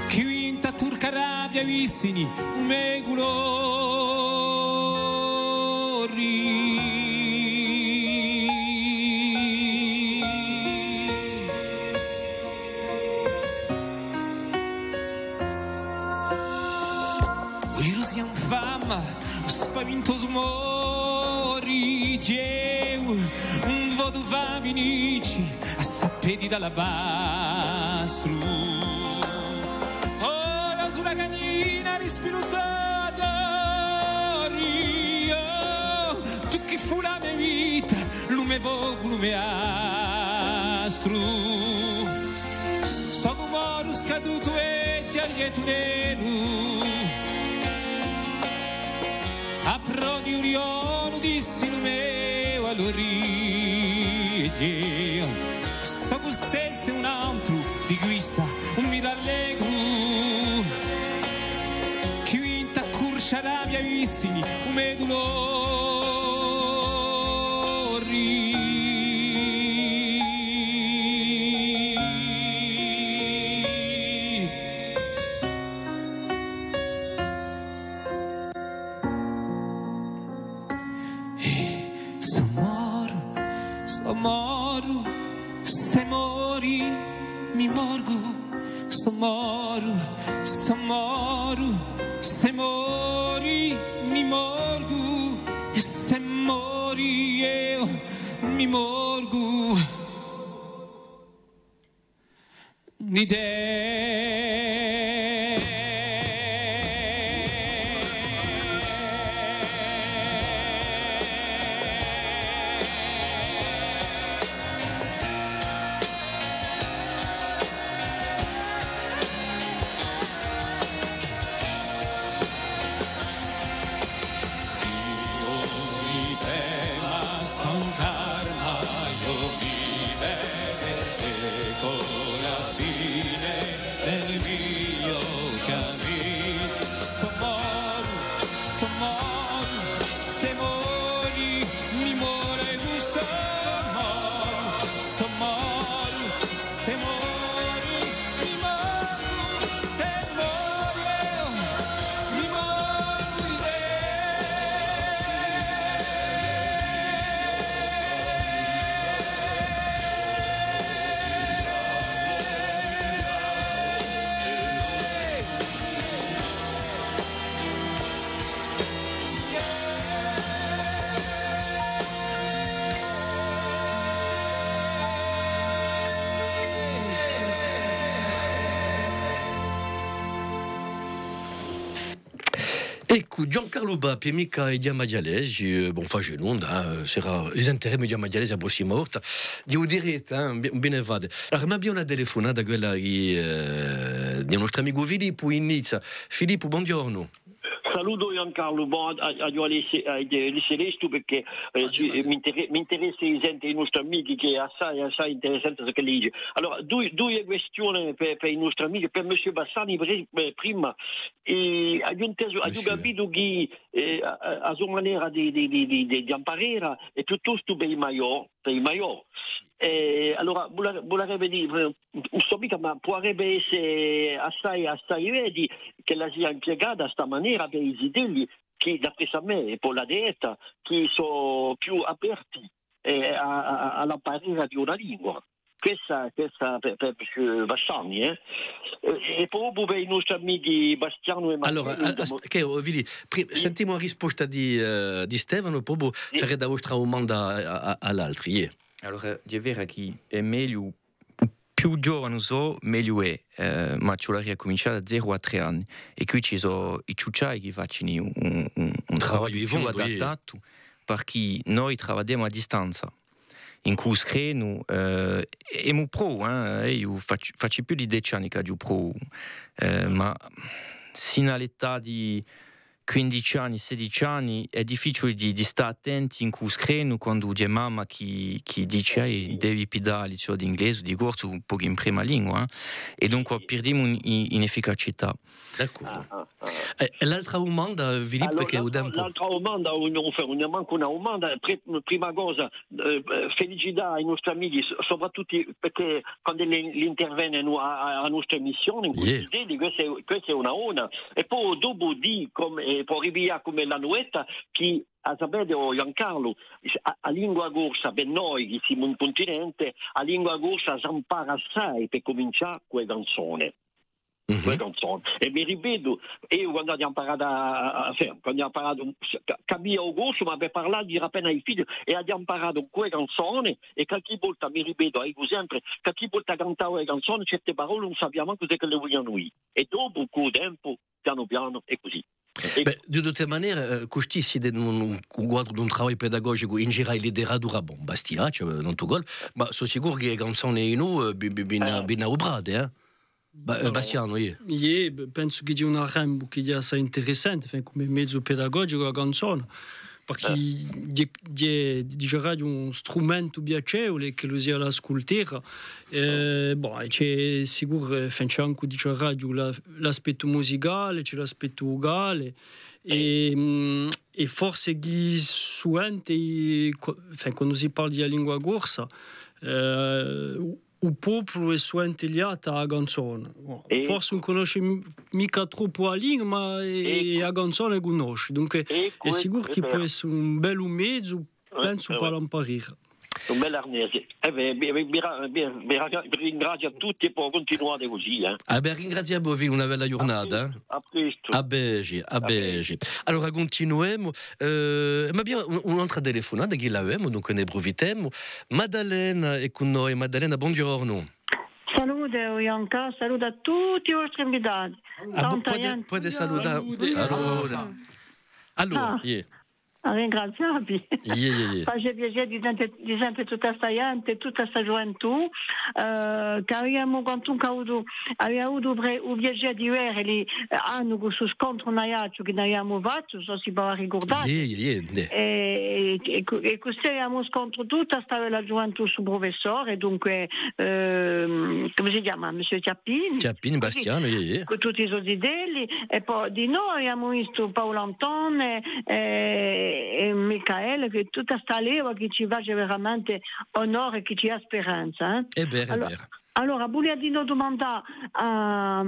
chì vinta turca rabbia vistini u me culori. U liru sia infama, spavintosu mori, chì eiu ùn vodu fà vinicci à sta pedi d'alabastru. Ora sò una cagnina rispiluttata, oh, tù chì fù la me vita, lu me focu, lu me astru. Sò cum'oru scadutu è chjarghjetu neru, à prò di u lionu distinu meu allori. Sò u stessu è un antru, di quissa ùn mi rallegru, chì vinta curcia rabbia vistini u me dulori. Eh, s'o moru, s'o moru, s'e mori, mi morgu. S'o moru, s'o moru, s'e mori, mi morgu. È s'e mori eiu, mi morgu. Di tè. Eccu, Ghjuvan Carlu Papi, micca i Ghjamaghjalesi, eh, bon, face nunda, eh, sarà, i senteremu i Ghjamaghjalesi a prossima volta. Dicu direttu, eh, un bi-, un binefate. Allora, ma abbiu una telefunata, quella di, eh, di u nostru amicu Filippu in Nizza. Filippu, bonghjornu. Salutu Ghjuvan Carlu, bon, a, a, a, li se-, a, li se lestu perchè, eh, ci, eh, m'interessa di sente i nostri amichi chì hè assai, assai interessante ciò ch'elli dice. Allora, dui, dui quistione per, per i nostri amichi, per Monsieur Bassani, pri-, eh, prima, eh, aghju intesu, aghju capitu chì, eh, a, a, a so manera di, di, di, di, di, di amparà hè piuttostu per i maiò, per i maiò. Eh, allora, vole-, vulerebbe dì, eh, ùn sò micca, ma puderebbe esse assai, assai bè ch'ella sia impiegata sta manera per i zitelli, chì, d'apressu à mè, è po l'hà detta, chì sò più aperti, eh, à, à, à l'amparera di una lingua. Questa, questa per, per, per Bassani, eh. Eh, è po per i nostri amichi Bastianu è Marcellu. Allora, a, a, chì, oh, vedi, pri-, sentimu a risposta di, eh, di Stefanu, po, po fà a vostra dumanda à, à, à l'altri, eh. Allora, hè vera chì hè megliu, più ghjovanu sò, megliu hè, eh, ma ci vuleria cumincià da zeru à trè anni. È quì ci sò i ciucciai chì facini un, un, un, un travagliu di fondu, adattatu, perchè noi travagliemu à distanza. Incù u screnu, eh, è, è mi provu, eh, eiu facciu, facciu più di deci anni ch'aghju provu, eh, ma sinu à l'età di quindici anni, sedici anni, hè difficiule di, di stà attenti incù u screnu quandu ci hè mamma chì, chì dice: "Eh, devi piddà a lizzione d'inglese, di corsu, un pocu in prima lingua, eh." È dunque pirdimu in, in, in efficacità. D'accordu. Ah, ah, ah. Eh, è l'altra dumanda, Filippu, allora, perchè u l'altra, tempu. L'altra dumanda, un, enfin, ùn hè mancu una dumanda, pri-, prima cosa, eh, felicità à i nostri amichi, so-, soprattuttu perchè quandu elli, elli intervenenu à, à, à a nostra emissione, in questi dì, questa hè, questa hè una bona. È po dopu dì, cum'è, eh, po ripiglià cum'è l'anu detta, chì, a sapete, o Ghjuvan Carlu, a, a lingua corsa, per noi chì simu in cuntinente, a lingua corsa s'ampara assai per cumincià cù e canzone. Mhm. Cù e canzone. È mi ripetu, eiu quandu aghju amparatu à, à, à, enfin, quandu aghju amparatu, ca-, capia u corsu, ma per parlà era appena difficiule, è aghju amparatu cù e canzone, è qualchì volta, mi ripetu, dicu sempre, qualchì volta cantava e canzone, certe parolle ùn sapia mancu ciò ch'elle vulianu dì. È dopu, cù u tempu, pianu pianu, è cusì. Bè, di tutte manere, eh, custì site in un, un quadru d'un travagliu pedagogicu in ghjiru à a litteratura, bon, Bastia, cioè, in tuttu u Gol, ma sò sicuru chì e canzone in u, eh, vi, vi, vi, eh, vi aduprate, eh? Ba-, eh, Bastianu, iè. Iè, bè, pensu chì ci hè un arrembu chì hè assai interessante, enfin, cum'è mezu pedagogicu, a canzona, perchè hè, hè, diceraghju, un strumentu piacevule ch'ellu sia à l'ascultera. Eh, bon, è ci hè sicuru, enfin, ci hè ancu, diceraghju, la, l'aspettu musicale, ci hè l'aspettu vucale, è, mm, è forse chì suvente, qu-, enfin, quandu si parla di a lingua corsa, eh, u, u populu hè suvente liatu à a canzona. Bon, forse ùn cunnosce m-, micca troppu a lingua, ma, eh, a canzona a cunnosce. Dunque, hè sicuru chì pò esse un bellu mezu, pensu, per l'amparera. Un bel arnese. Eh bè, vi, vi, vi ra-, vi, vi ra-, vi ringraziu à tutti è po cuntinuate cusì, eh. Ah bè, ringraziemu à voi, una bella ghjurnata, eh. À prestu. À prestu. À bè, à bè. Allora, cuntinuemu. Eh, ma abbiu un, un'altra telefunata chì l'avemu, dunque ne prufittemu. Maddalena hè cù noi. Maddalena, bonghjornu. Salute, Bianca, salutu à tutti i vostri invitati. Ah, pu-, pudete, pudete salutà. Salute. Salute. Allora, iè. À ringrazià vi. Iè, iè, iè. Face piacè di sente, di sente tutta sta ghjente, tutta sta ghjuventù, eh, chì aviamu quantunque avutu, avia avutu pre-, u piacè di vedeli, eh, ancu cù stu scontru in Aiacciu chì n'aviamu fattu, ùn sò s'è vi ricurdate. Iè, iè, iè, nè. È, è, è cusì aviamu scontru tutta sta bella ghjuventù, stu prufessore, dunque, ehm, cumu si chjama? Monsieur Chiappini. Chiappini, Bastianu, iè, iè. Cù tutti i so zitelli, è po dinò aviamu vistu Paulu Antone, eh, è Micaele, chì hè tutta sta leva chì ci face veramente onore è chì ci dà speranza, eh. Hè vera, hè vera. Allora, vulia dinò dumandà à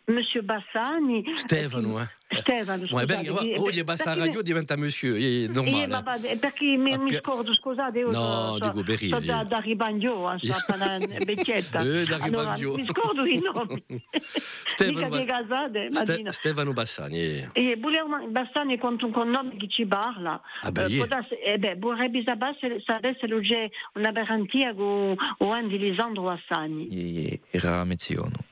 Monsieur Bassani. Stefanu, eh. Stefanu, scusate, perchè, oghje passa à a radio diventa Monsieur, hè nurmale. Iè, ma, ma, eh, perchè mi, mi scordu, scusate, eiu sò, sò da, da Ripanghjò, sò appena vechjetta. Eh, da Ripanghjò. Allora, mi scordu i nomi. Stefanu Ba-, Stefanu Bassani, iè. È vulia, Bassani hè quantunque un nome chì ci parla. Ah, bè, iè. Pò dassi, eh, bè, vulerebbe sapè s'ellu ci hè una parentia cù, cù Andy Lisandru Bassani. Iè, iè, era me zionu.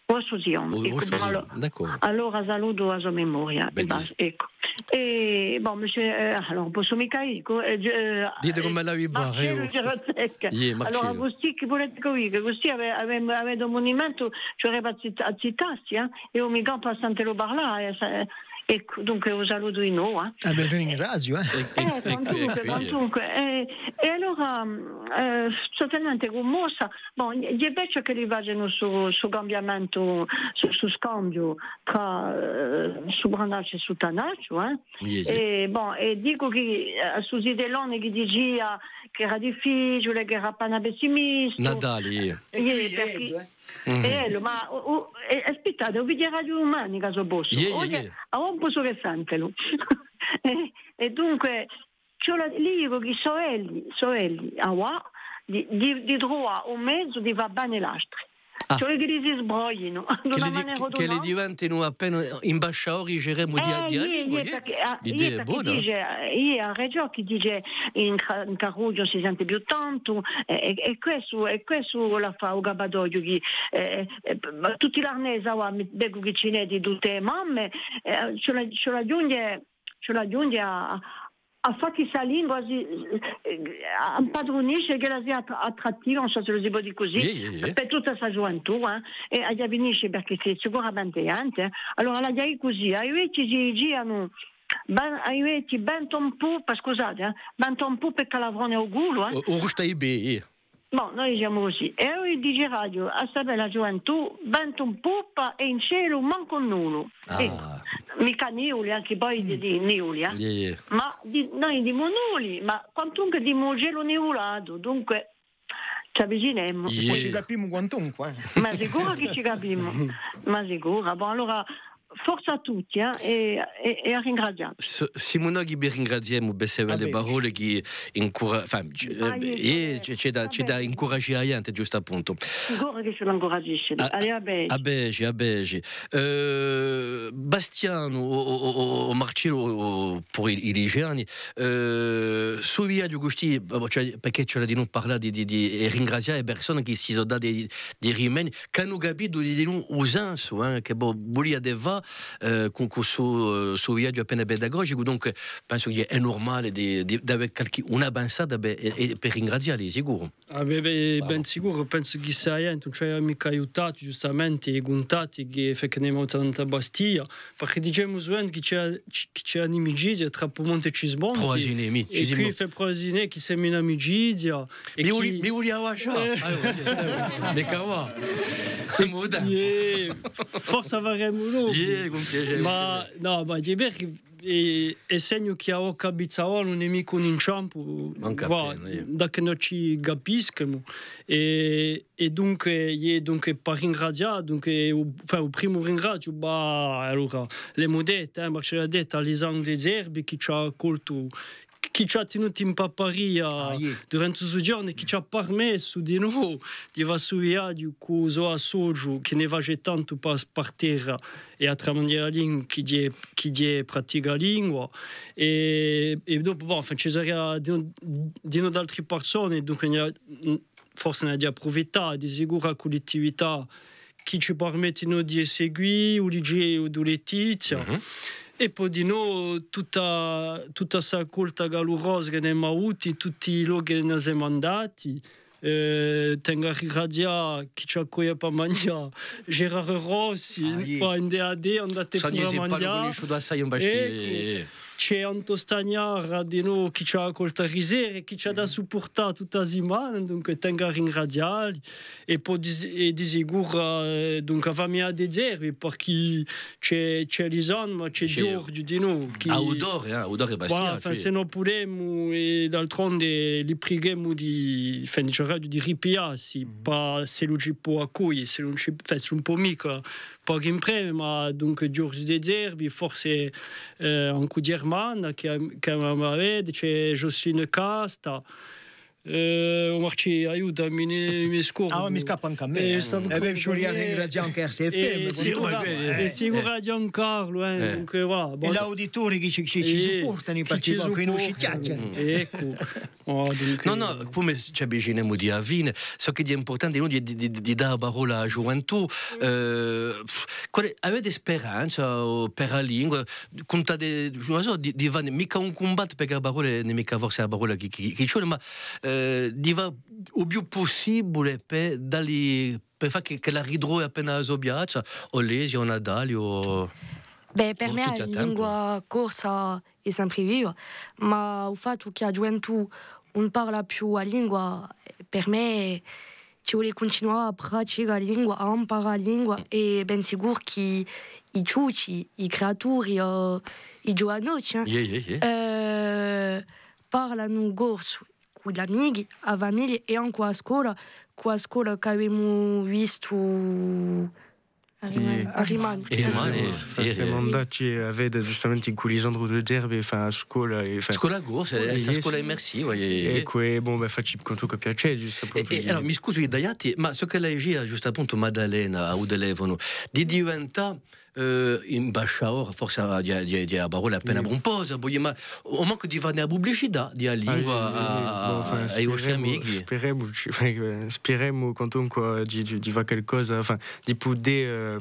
O susione, eccu, bon, allora, allora salutu a so memoria, è basta, eccu. È, bon, monsieur, eh, allora, possu micca dì, eh, dite cum'ella vi pare, Marcellu Girozzeca. Iè, Marcellu. Allora, cusì chì vulete ch'o dica, cusì ave-, ave-, avete un munimentu, ci vulerebbe à zit-, à zittassi, eh? Eiu mi campu à sentellu parlà, eh, sa-, eh, eccu, dunque, u salutu dinò, eh. Eh bè, vi ringraziu, eh. Eh, quantunque, quantunque, eh, è allora, mm, eh, sò talmente cummossa, Bon, hè, hè bè ciò ch'elli facenu stu, stu cambiamentu, stu, stu scambiu trà, eh, Supranacciu è Suttanacciu, eh. Iè, iè. È, bon, è dicu chì, eh, à stu zitellone chì dicia chì era difficiule, chì era appena pessimistu. Natale, iè. Iè, perchè, eh. È ellu, ma, u, u, è, aspittate, u videghju dumane, chì sò possu. Iè, iè, iè. Oghje, avà ùn possu chè sentelu. È, è dunque, Ci vole, li dicu chì sò elli, sò elli, avà, di, di, di truvà un mezu di fà vene l'astri. Ah. Ci vole ch'elli si sbrogliinu, d'una manera o d'un'altra. Ch'elli diventinu appena ambasciadori, diceremu, di, eh, di a lingua, iè, perchè, ah, iè, perchè bona. Dice, eh, iè, hà ragiò chì dice in Ca-, in Carrughju ùn si sente più tantu, eh, è, è questu, è questu l'hà fattu u capatoghju chì, eh, eh, ma tutti l'arnesi, avà, mi, vecu chì ci n'hè di tutte e mamme, eh, ci vole, ci vole à aghjunghje, ci vole à aghjunghje à, à fà chì sta lingua si, eh, ampadrunisce, ch'ella sia attra-, attrattiva, ùn sò s'ellu si pò dì cusì, iè, iè, iè, per tutta sta ghjuventù, eh, è aghju à finisce perchè sì, sicuramente, eh. Allora, l'aghju à dì cusì, à i vechji si dicianu, ben, à i vechji, benta in pupa, scusate, eh, benta in pupa è calavrone à u culu, eh. O, o rustai bè, iè. Bon, noi dicemu cusì. È eiu diceraghju à sta bella ghjuventù, benta in pupa è in celu mancu nulu. Ah. Eccu. Micca nivuli, ancu poi di, di nivuli, eh. Iè, iè. Ma di, noi dimu nuli, ma quantunque dimu u celu nivulatu, dunque ci avvicinemu. Iè. Ci capimu quantunque, eh. Ma sicuru chì ci capimu. Ma sicuru. Bon, allora, Forza à tutti, eh, è, è, è à ringrazià. S-, simu noi chì vi ringraziemu per ste belle parolle chì incura-, enfin, ci, eh, ci, ci dà, ci dà incuragiu à a ghjente, ghjustu à puntu. Sicuru chì ci incuragisce. À, à vede. À vede, à vede. Eh, Bastianu, o, o, o, o Marcellu, o, o puru i, i liceani, eh, stu viaghju custì, cioè, perchè ci hè da dinù parlà di, di, di, è ringrazià e persone chì si sò date di, di rimeni, ch'anu capitu di, di u sensu, eh, chì vo-, vuliate fà, eh, cù, cù stu, eh, stu viaghju appena pedagogicu, dunque pensu chì hè nurmale di, di, d'avè calchì, una pensata per, è, è per ringrazialli, sicuru. Ah, bè, bè, ben sicuru, pensu chì sta ghjente ùn ci avia micca aiutatu, ghjustamente, i cuntatti chì, chì n'emu tantu à Bastia, perchè dicemu suvente chì ci hè, chì ci hè inimicizia trà Pumonte è Cismonti, è quì fè prova di dì chì semu in amicizia, è mi voli-, mi vulia lascià. Eh. Ah, mi cava. Iè, forse a faremu dopu. Iè, cun piacè. Ma, nò, ma hè vera chì, eh, hè segnu chì avà à Capizzavò ùn hè micca un inciampu, da chì no ci capiscanu. È, è dunque, iè, dunque, per ringrazià, dunque, u, enfin, u primu ringraziu, bah, allora, l'emu detta, eh, Marcellu l'hà detta, à Lisandru De Zerbi, chì ci hà accoltu chì ci hà tinutu in papparia durante stu ghjornu è chì ci hà permessu dinò di fà stu viaghju cù u so associu chì ne face tantu pa-, par terra è à tramandi a lingua, chì hè, chì hè Praticalingua. È, è dopu, bon, enfin, ci saria dinò, dinò d'altri persone, dunque, forse n'aghju à apprufittà, di sicuru a cullittività chì ci permettinu di seguì u liceu di Letizia. È po dinò tutta, tutta sta accolta calurosa chì n'emu avutu, tutti i lochi chì ne semu andati. Eh, tengu à ringrazià chì ci accoglie pà manghjà, Gérard Rossi, ah, iè, quà in D A D, andate puru à manghjà. Sò conosciutu assai in Bastia. Eccu. C'hè Anto Stagnara dinò chì ci hà accoltu eri sera è chì ci hà da suppurtà tutta a simana, dunque tengu à ringrazialli. È po di, è di sicuru, eh, dunque, a famiglia di Zerbi, perchè c'hè, c'hè Lisanne, ma c'hè Ghjorghju dinò, chì... Ah, Udore, eh, Udore Bastia, voilà, enfin, sì. S'è no pudemu, è d'altronde li prighemu di, enfin, di circà di ripigliassi, pà s'ellu ci pò accoglie, s'ellu ùn ci, enfin, s'ellu ùn pò micca, pocu impreme, ma dunque Ghjorghju di Zerbi, forse, eh, ancu Germana, chì, chì m'avete, c'hè Jocelyne Casta, eh, o Marcè, aiutami, mi, mi scordu. Ah, mi scappa ancu à mè, eh. Eh bè, ci vulia à ringrazià ancu R C F M, è sicuru, è sicuru à Ghjuvan Carlu, eh, dunque, voilà, bon. È l'auditori chì ci, ci, ci supportanu, perchè quì ùn ci chjachja. Eccu. Oh, dunque... Nò, nò, cum'è ci avvicinemu di a fine, ciò chì hè impurtante hè di, di, di, di dà a parolla à a ghjuventù, eh, pff, quale, avete speranza, o, per a lingua, cuntate, ùn la sò, di, di fà micca un cumbattu, perchè a parolla ùn hè micca forse a parolla chì, chì, chì ci vole, ma, eh, di fà u più pussibule per dalli, per fà chì, ch'ella ritrovi appena a so piazza, o l'Esia, o Natale, o... Bè, per mè a lingua corsa hè sempre viva, ma u fattu chì a ghjuventù ùn parla più a lingua, per mè ci vole cuntinuà à praticà a lingua, à amparà a lingua, è ben sicuru chì i ciucci, i criaturi, eh, i ghjuvanotti, eh, eh, parlanu corsu cù l'amichi, a famiglia è ancu à a scola, cù a scola ch'avemu vistu a Rimani. A Rimani. Semu andati à vede ghjustamente cù Lisandru De Zerbi, enfin, a scola, è, enfin, scola corsa, eh, sta scola immersiva, eh. Eccu, è bon, bè, faci quantunque piacè, ghjustu à puntu. È, è allora, mi scusu di tagliatti, ma ciò ch'ella dicia ghjustu à puntu Maddalena à u telefonu, di diventà, eh, imbasciadore, forse hè, hè, hè a parolla appena pumposa, ma o mancu di fà a publicità di a lingua à, à i vostri amichi. Spiremu, spiremu quantunque di, di, di fà qualcosa, enfin, di pudè,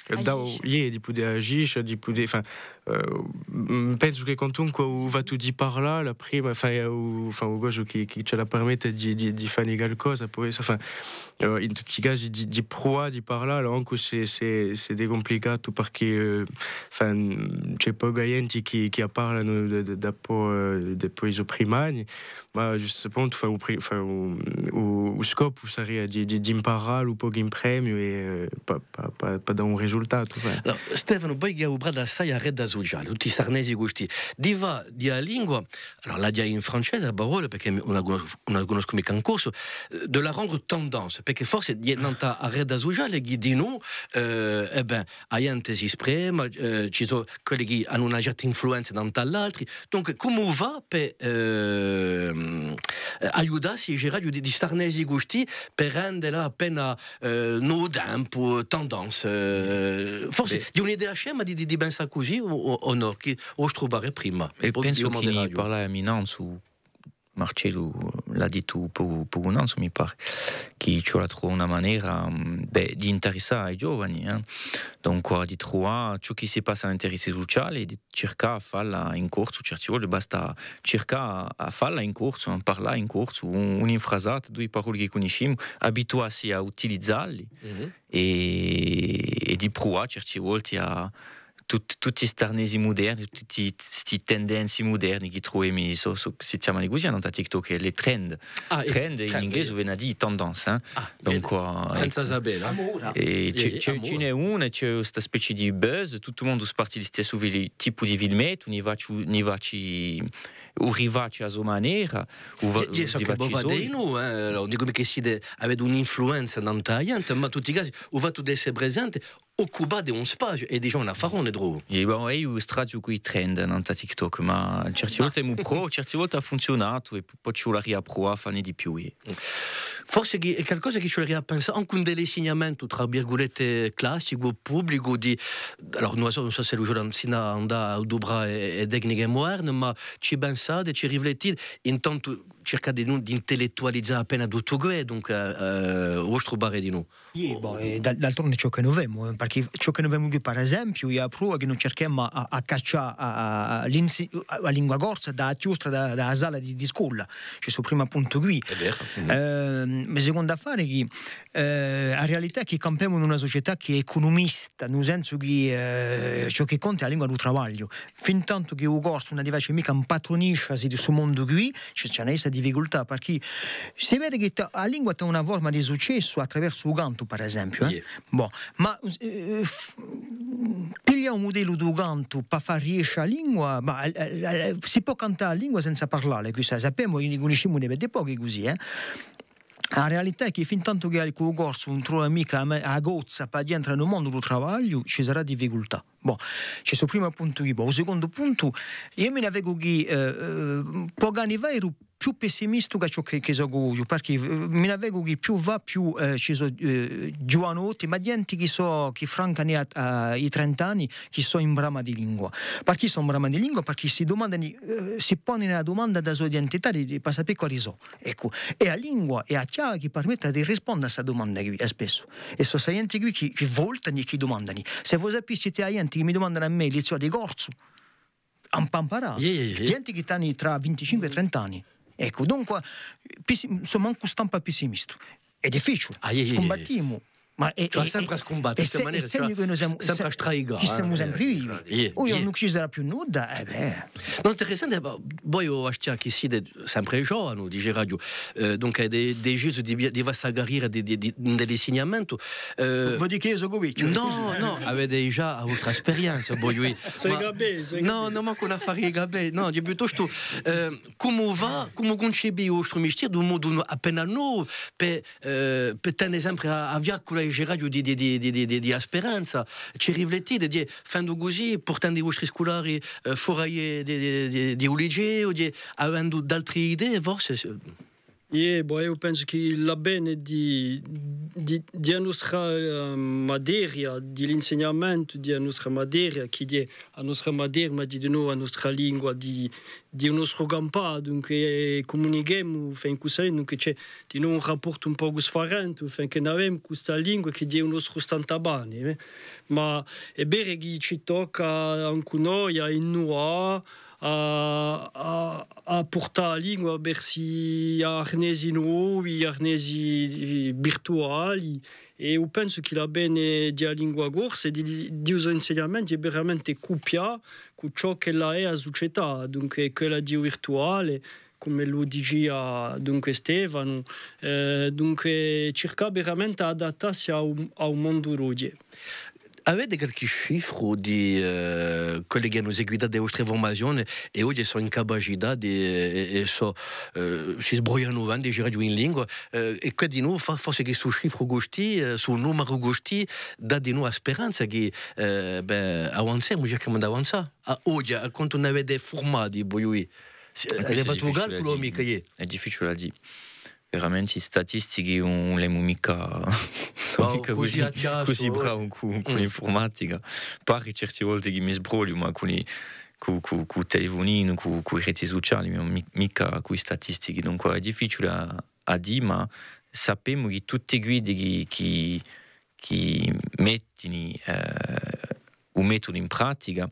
eh, dà, iè, di pudè agisce, di pudè, enfin, eh, pensu chì quantunque u fattu di parlà, a prima, enfin, hè u, enfin, u cosu chì, chì ci permette di, di, di fà qualcosa, po, enfin, eh, in tutti i casi di, di pruvà di parlà, ancu s'è, s'è, s'è hè cumplicatu, perchè, eh, enfin, ci hè poca ghjente chì, chì a parlanu da, da, da po, eh, da po i so primi anni, ma ghjustu à puntu, enfin, u pri-, enfin, u, u, u scopu saria di, di, d'imparà un pocu in premiu è, eh, pà, pà, pà, pà dà un risultatu, enfin. Allora, Stefanu, voi chì aduprate assai a rete suciale, tutti st'arnesi custì, di fà di a lingua, allora, l'aghju in francese a parolla, perchè ùn a cunnoscu, ùn a cunnoscu micca in corsu, eh, de la rendre tendance, perchè forse hè nant'à a rete suciale chì dinù, eh, è bè, a ghjente s'esprime, eh, ci sò quelli chì anu una certa influenza nant'à l'altri. Dunque, cumu fà per, ehm, eh, aiutassi, diceraghju, di, di st'arnesi custì, per rendela appena, eh, in u tempu, tendance, eh, forse hè un'idea scema di, di, di pensà cusì, o, o, o nò? Chì, u vostru parè prima. È pensu chì ne parlaiamu nanzu, Marcellu l'hà dittu pocu, pocu nanzu, mi pare, chì ci vole à truvà una manera, mm, bè, d'interessà i ghjovani, eh. Dunque, di truvà ciò chì si passa in l'interessi suciali, di circà à falla in corsu, certi volti basta circà à falla in corsu, eh, parlà in corsu, un, una frasata, dui paroli chì cunniscimu, abituassi à utilizalli è, è di pruvà certi volti à, tut-, tutti st'arnesi muderni, tutti sti tendenzi muderni chì truvemu, sò, sò, si chjamani cusì, nant'à TikTok, les trends. Ah, trend in inglese vene à dì tendance, eh. Ah, dunque, senza sapella. È ci, ci n'hè una, ci hè sta spezia di buzz, tuttu u mondu sparti listessu tipu di filmettu, ni faci, ni faci, u rifaci à a so manera, u fa-, u rifaci à a so. Allora, dicu micca chì site, avete un'influenza nant'à a ghjente, ma in tutti i casi, u fattu d'esse presente, occupate un spaziu, hè digià un affarone, trovu. È bon, eiu straziu cù i trend nant'à TikTok, ma certi volti mi provu, certi volti hà funziunatu è po ci vularia pruvà à fanne di più, eh. Forse chì hè qualcosa chì ci vuleria à pensà ancu in l'insignamentu, trà virgulette, classicu, publicu, di, allora, ùn sò, ùn sò s'ellu ci vole à andà à aduprà e, e tecniche muderne, ma ci pensate, ci riflettite, intantu circate di, di intellettualizà appena tuttu què, dunque, eh, u vostru parè dinù. Iè, bò, eh, d'al-, d'altronde ciò chì no femu, eh, perchè ciò chì no femu quì, per esempiu, hè a prova chì no circhemu à, à, à caccià a, a, a l'insi-, a, a lingua corsa da a chjustra da, da a sala di, di scola. Ci hè stu primu puntu quì. Hè vera. Ehm, ma secondu affare chì, eh, a realità hè chì campemu in una sucetà chì hè ecunumista, in u sensu chì, eh, ciò chì conta hè a lingua di u travagliu. Fin tantu chì u corsu ùn li face micca impatruniscia di stu mondu quì, ci, ci hè una difficultà, perchè si vede chì a lingua hà una forma di successu attraversu u cantu, per esempiu, eh? Iè. Bò, ma, eh, f-, piglià u mudellu di u cantu pà fà riesce a lingua, ma, eh, eh, si pò cantà a lingua senza parlà, quessa a sapemu, ne cunniscimu di pochi cusì, eh? A realità hè chì fin tantu chì u corsu ùn trova micca a me-, a cozza pà entre in u mondu di u travagliu, ci sarà difficultà. Bò, ci hè stu primu puntu quì. Bò, u secondu puntu, eiu mi n'avvecu chì, eh, eh, pochi anni fà eru più pessimistu chè ciò chì, chì sò oghje, perchè, eh, mi n'avvecu chì più và, più, eh, ci sò, eh, ghjuvanotti, ma ghjenti chì sò, chì francani à, à i trenta anni, chì sò in brama di lingua. Perchè sò in brama di lingua? Perchè si dumandani, eh, si ponini a dumanda di a so identità, di, di, pà sapè quali sò. Eccu, è a lingua hè a chjave chì permette di risponde à sta dumanda quì, è spessu. È sò sta ghjente quì chì, chì voltani è chì dumandani. S'è vo sapissite a ghjente chì mi dumandani à mè lizzioni di corsu, ùn pò amparà. Iè, iè, iè. Ghjente chì t'ani trà vinticinque è trenta anni. Eccu, dunque, pissi-, sò mancu stampa pessimistu. Hè difficiule. Ah, iè, iè, iè. Scumbattimu. Ma hè, ci hè sempre à scumbatte, hè se-, hè segnu chì no semu sempre à straicà, chì semu sempre vivi. Iè, o eiu ùn ci sarà più nudda, eh bè. Nò, interessante, ma voi, o Bastià, chì site sempre ghjovanu, diceraghju, eh, dunque, avete decisu di, di fà sta carriera di, di, di, di l'insignamentu. Eh, voi dì chì eiu sò vechju? Nò, nò, avete digià a vostra sperienza, voi, oui. Sò i capelli, sò i capelli. Nò, ùn hè mancu un affare di capelli, nò, hè piuttostu, eh, cumu fà, cumu cuncepì u vostru mistieru d'un modu appena novu, per eh, per tene sempre a, a fiaccula, diceraghju, di, di, di a speranza. Ci riflettite, di, fendu cusì, purtendu i vostri sculari, eh, fora di, di, di, di, di u liceu, di, avendu d'altri idee, forse? Iè, bò, eiu pensu chì l'avvene di, di, di a nostra, eh, materia, di l'insignamentu di a nostra materia, chì hè a nostra materna, ma di, di novu a nostra lingua, di, di u nostru campà, dunque, eh, cumunichemu, enfin, cusì, dunque, ci hè di novu un rapportu un pocu sfarente, enfin, chì n'avemu cù sta lingua chì hè u nostru stantapane, eh. Ma hè vera chì ci tocca ancu noi à innuvà, à, à, à purtà a lingua versu arnesi novi, arnesi virtuali, è eiu pensu chì l'avvene di a lingua corsa è di, di i so insignamenti hè veramente cupià cù ciò ch'ella hè a sucetà, dunque quella di u virtuale, cum'ellu dicia, dunque, Stefanu, eh, dunque, circà veramente à adattassi à u, à u mondu d'oghje. Avete qualchì cifru di, eh, quelli chì anu seguitatu e vostre furmazione è oghje sò in capacità di, è, è sò, eh, si sbroglianu bè, diceraghju, in lingua, eh, è chì dinù fà, fà sì chì stu cifru custì, eh, stu numeru custì, dà dinù a speranza chì, eh, bè, avanzemu, circhemu d'avanzà. À oghje, à quantu n'avete furmati voi? Avete fattu u calculu, micca, iè? Hè difficiule à dì. Veramente i statistichi ùn l'emu micca, sò micca cusì, cusì bravu cù, cù l'infurmatica. Pari certi volti chì mi sbrogliu, ma cù li, cù, cù, cù u telefuninu, cù, cù i reti suciali, mi-, micca cù i statistichi. Dunque hè difficiule à, à dì, ma sapemu chì tutti quiddi chì, chì chì mettini, eh, u metudu in pratica,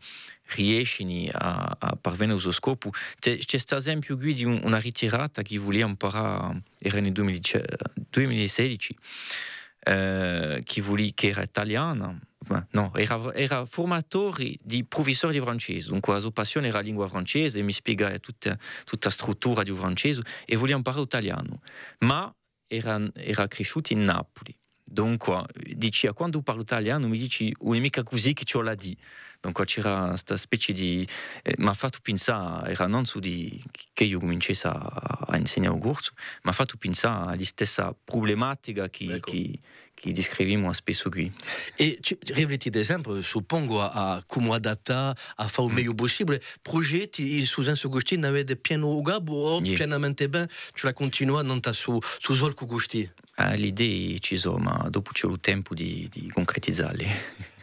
riescini à, à parvene à u so scopu. Ci hè, ci hè st'esempiu quì di un, una ritirata chì vulia amparà, era in u dui mila, dui mila è sedici, eh, chì vuli-, chì era taliana, ma nò, era, era furmatori di prufissori di francese, dunque a so passione era a lingua francese, è mi spiega tutta, tutta a struttura di u francese, è vulia amparà u talianu. Ma era, era crisciutu in Napuli. Dunque, dicia, quandu parlu talianu, mi dici, ùn hè micca cusì chì ci vole à dì. Dunque, c'era sta specie di, eh, m'hà fattu pinsà, era nanzu di, chì eiu cuminciassi à, à insignà u corsu, m'hà fattu pinsà à listessa prublematica chì, chì, chì discrivimu spessu quì. È ci, riflettite sempre, suppongu, à, à cumu adattà, à fà u megliu pussibule. Prugetti, in stu sensu custì, n'avete pienu u capu o pienamente bè, ci la cuntinuà nant'à stu, stu solcu custì? Ah, l'idee ci sò, ma dopu ci hè u tempu di, di cuncretizalli.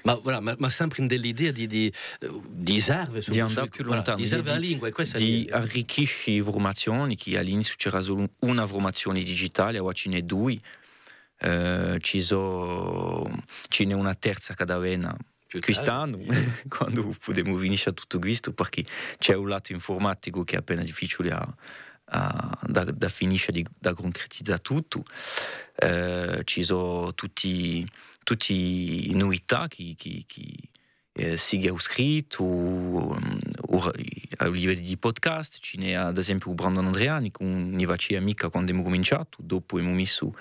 Ma, voilà, ma, ma sempre in l'idea di, di, eh, di serve, di andà più luntanu, di serve a lingua, è questa di arricchisci i furmazioni, chì à l'iniziu c'era solu una furmazioni digitali, avà ci n'hè dui, eh, ci sò, ci n'hè una terza chì hà da vena quist'annu, quandu pudemu finiscia tuttu quistu, perchè ci hè u latu infurmaticu chì hè appena difficiule à, à, da, da finiscia di, da cuncretizà tuttu. Eh, ci sò tutti, tutti i nuvità chì, chì, chì, eh, sighje u scrittu, mm, u ra-, à livellu di podcast, ci n'hè ad esempiu Brandon Andreani, chì ùn ne facia micca quandu emu cuminciatu, dopu emu missu,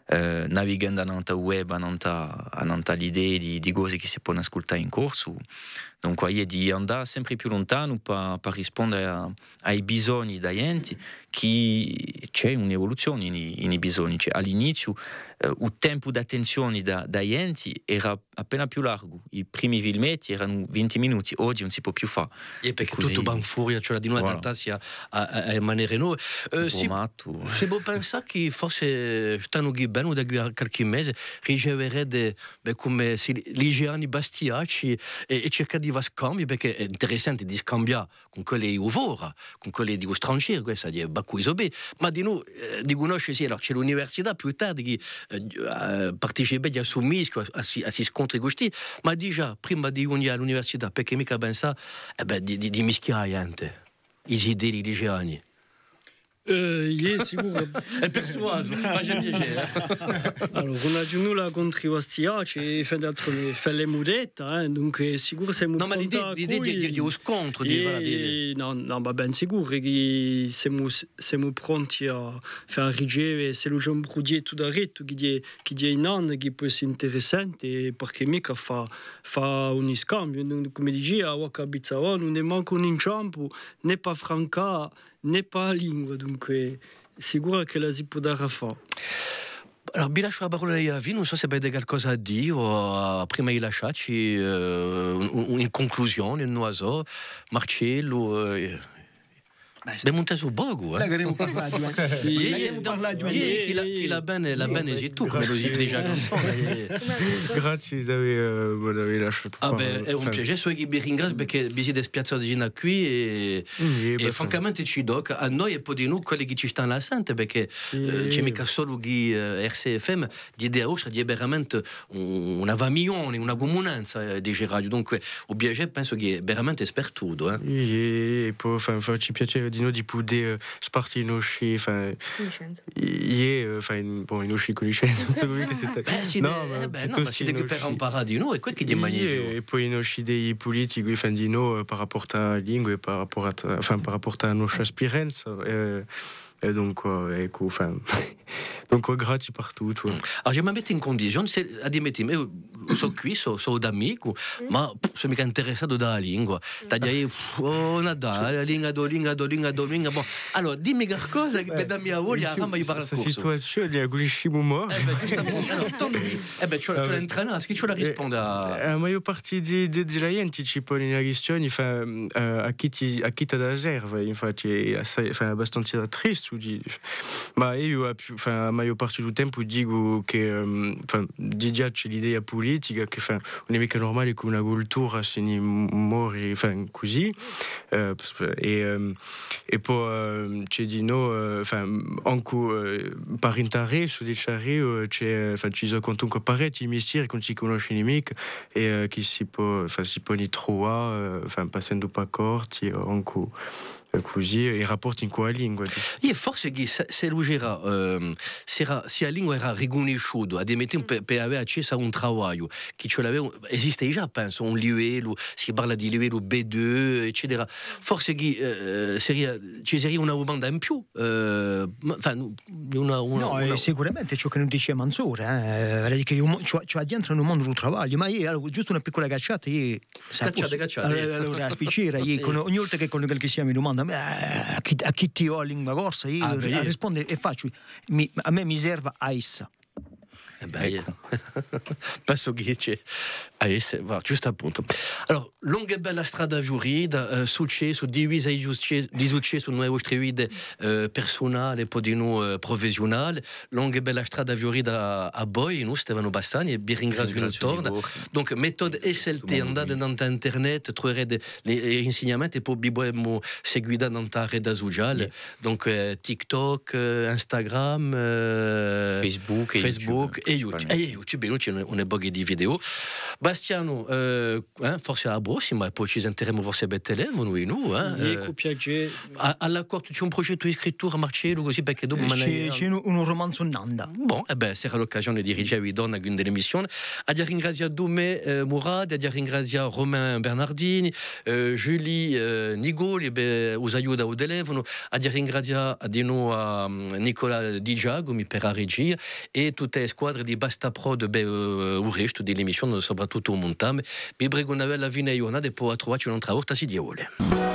eh, navighendu annant'à u web, annant'à, annant'à l'idee di, di cose chì si ponu ascultà in corsu. Dunque, hè di andà sempre più luntanu pà, pà risponde à, à i bisogni di a ghjenti, chì ci hè un'evoluzioni in i, in i bisogni. Cioè, à l'iniziu, eh, u tempu d'attenzioni di, di a ghjenti era appena più largu. I primi filmetti eranu vinti minuti, oghje ùn si pò più fà. È perchè tuttu va in furia, ci vole dinò à adattassi à, à, à, à e manere nove. Eh, si, si pò pensà chì forse st'annu chì vene, o da quì à qualchì mese, riceverete, bè, cum'è si, liceani bastiacci è, è circà di fà scambi, perchè hè interessante di scambià cun quelli di fora, cun quelli di u stranieru, quessa hè, bè, cù i so pedi, ma dinò, eh, di cunnosce, sì, allora, ci hè l'università più tardi chì, eh, eh, participa à stu mischiu, à, à sti, à sti scontri custì, ma digià, prima di ghjunghje à l'università, perchè micca pensà, eh bè, di, di, di mischià a ghjente, i zitelli, i liceani. Eh, iè, sicuru. Hè persuasu, face piacè, eh. Allora, ùn aghju nulla contru i bastiacci, è fà d'altru, fà l'emu detta, eh, dunque, sicuru semu... Nò, ma l'idea, l'idea di, di, di u scontru, di, voilà, di, di... Nò, nò, va bè, sicuru chì semu, semu pronti à fà riceve, s'ellu ci hè un prughjettu daretu, chì hè, chì hè in andu, chì pò esse interessante, perchè micca fà, fà un scambiu, cum'è dicia, avà chì pinsava, ùn hè mancu un inciampu, nè pà a francità, nè pà a lingua, dunque, sicuru ch'ella si pudarà fà. Allora, vi lasciu a parolla à a fine, ùn sò s'è avete qualcosa à dì, o, eh, prima di lasciacci, eh, un, un, in cunclusione, ùn la sò, Marcellu, eh, avemu intesu pocu, eh. L'avemu parlatu, eh. Iè, iè, chì la, chì la bè, la bè, sì tù, cum'è a dice a canzona, iè, iè. Grazie d'avè, eh, d'avè lasciatu. Ah bè, hè un piacè, sò eiu chì vi ringraziu perchè vi site spiazzati sinu à quì è, è francamente ci tocca à noi è po dinù quelli chì ci stanu à sente, perchè, eh, ci hè micca solu chì, eh, R C F M, l'idea vostra hè veramente un, una famiglione, una cumunanza, eh, di radio. Dunque, u piacè pensu chì hè veramente spartutu, eh. Iè, è po, enfin, ci hè piacè dinò di pudè, eh, sparghje i nosci, enfin, Cunniscenze. Iè, eh, enfin, bon, i nosci cunniscenze, ùn sò cumu chì si... Bè, sì, nò, ma, eh, bè, nò, ma piuttostu sì, i nosci, per amparà dinò, hè què chì hè magnificu. Iè, è po i nosci idei pulitichi, enfin, dinò, eh, par rapport à a lingua è par rapport à, enfin, par rapport à a noscia spirenza, eh, è dunque, eccu, enfin, dunque, grazie per tuttu. Allora, ci mi metti in cundizione, s'è, ammettimu, eiu sò quì, sò, sò d'amicu, ma, pff, sò micca interessatu da a lingua. T'aghju da dì, pff, oh, nada, a lingua, Duolingo, Duolingo, Duolingo, Duolingo. Bon, allora, dimmi qualcosa chì mi dà a voglia, eh, ma eiu parlu corsu. Sta situazione a cunniscimu mò. Eh bè, ghjustamente. Allora, torna quì. Eh bè, ci vole, ci vole à intrenassi, chì ci vole à risponde à... Eh, ma eiu partu di, di, di a ghjente, ci pone una quistione, enfin, eh, à chì ti, à chì t'hà da serve, infatti, hè assai, enfin, abbastanza tristu di, ma eiu, a più, enfin, a maiò parte di u tempu dicu chì, ehm, enfin, digià ci hè l'idea pulitica, chì, enfin, ùn hè micca nurmale chì una cultura si ni m-, mori, enfin, cusì, eh, è, ehm, è po, ehm, ci hè dinò, eh, enfin, ancu, eh, par interessu, diciarriu, eh, ci hè, enfin, ci sò quantunque parechji mistieri chì ùn si cunnoscenu micca, è, eh, chì si pò, enfin, si poni truvà, eh, enfin, passendu pà corti, o ancu, È cusì i rapporti incù a lingua. Iè, forse chì s'è, s'ellu c'era, ehm, s'era, s'è a lingua era ricunnisciuta, à dì, mettemu, per, per avè accessu à un travagliu, chì ci l'aveva, esiste digià, pensu, un livellu, si parla di livellu B dui, eccetera. Forse chì, eh, seria, ci seria una dumanda in più, eh, ma, enfin, una, una, nò, una, eh, sicuramente ciò chì no dicemu anzora, eh, vale à dì chì un mo-, ci, ci addrentra in un mondu di travagliu, ma eiu, allora, ghjustu una piccula cacciata, eiu Cacciate, cacciate. Allora, allora, a spiccera, eiu, ogni volta chì qualchissia sia mi dumanda, "Ma à chì, à chì ti vò a lingua corsa?" Eiu rispondu è facciu, "Mi, à mè mi serve à essa." Eh bè, pensu chì ci hè à essa, voilà, ghjustu à puntu. Allora, longa è bella strada fiurita, eh, successu, divisa di succe-, di successu in e vostre vite, eh, persunale, è po dinù, eh, prufessiunale. Longa è bella strada fiurita à, à voi, nò, Stefanu Bassani, è vi ringraziu di torna. Donc, méthode S L T, andate nant'à internet, truverete l'insignamenti è po vi pudemu seguità nant'à a rete suciale. Donc, eh, TikTok, eh, Instagram, eh, Facebook è YouTube, è YouTube, ci hè un, un pocu di video. Bastianu, eh, forse à a prossima, è po ci sentiremu forse per telefonu, nò? Iè, cù piacè. À, à l'accortu, ci hè un prughjettu di scrittura, Marcellu, cusì, perchè dopu... Ci hè un, un rumanzu in anda. Bon, è bè, sarà l'occasione di riceve i donna in l'emissione. Aghju à ringrazià Dumè, eh, Murad, aghju à ringrazià Romain Bernardini, eh, Julie, eh, Nicoli, bè, u s'aiuta à u telefonu, aghju à ringrazià dinù à, mm, Nicola Di Giacomi per a regia è tutte e squadre di Basta Prod, bè, eh, u restu di l'emissione, soprattuttu u muntame. Vi pregu una bella fine di ghjurnata è po à truvacci un'altra volta, sì Diu vole.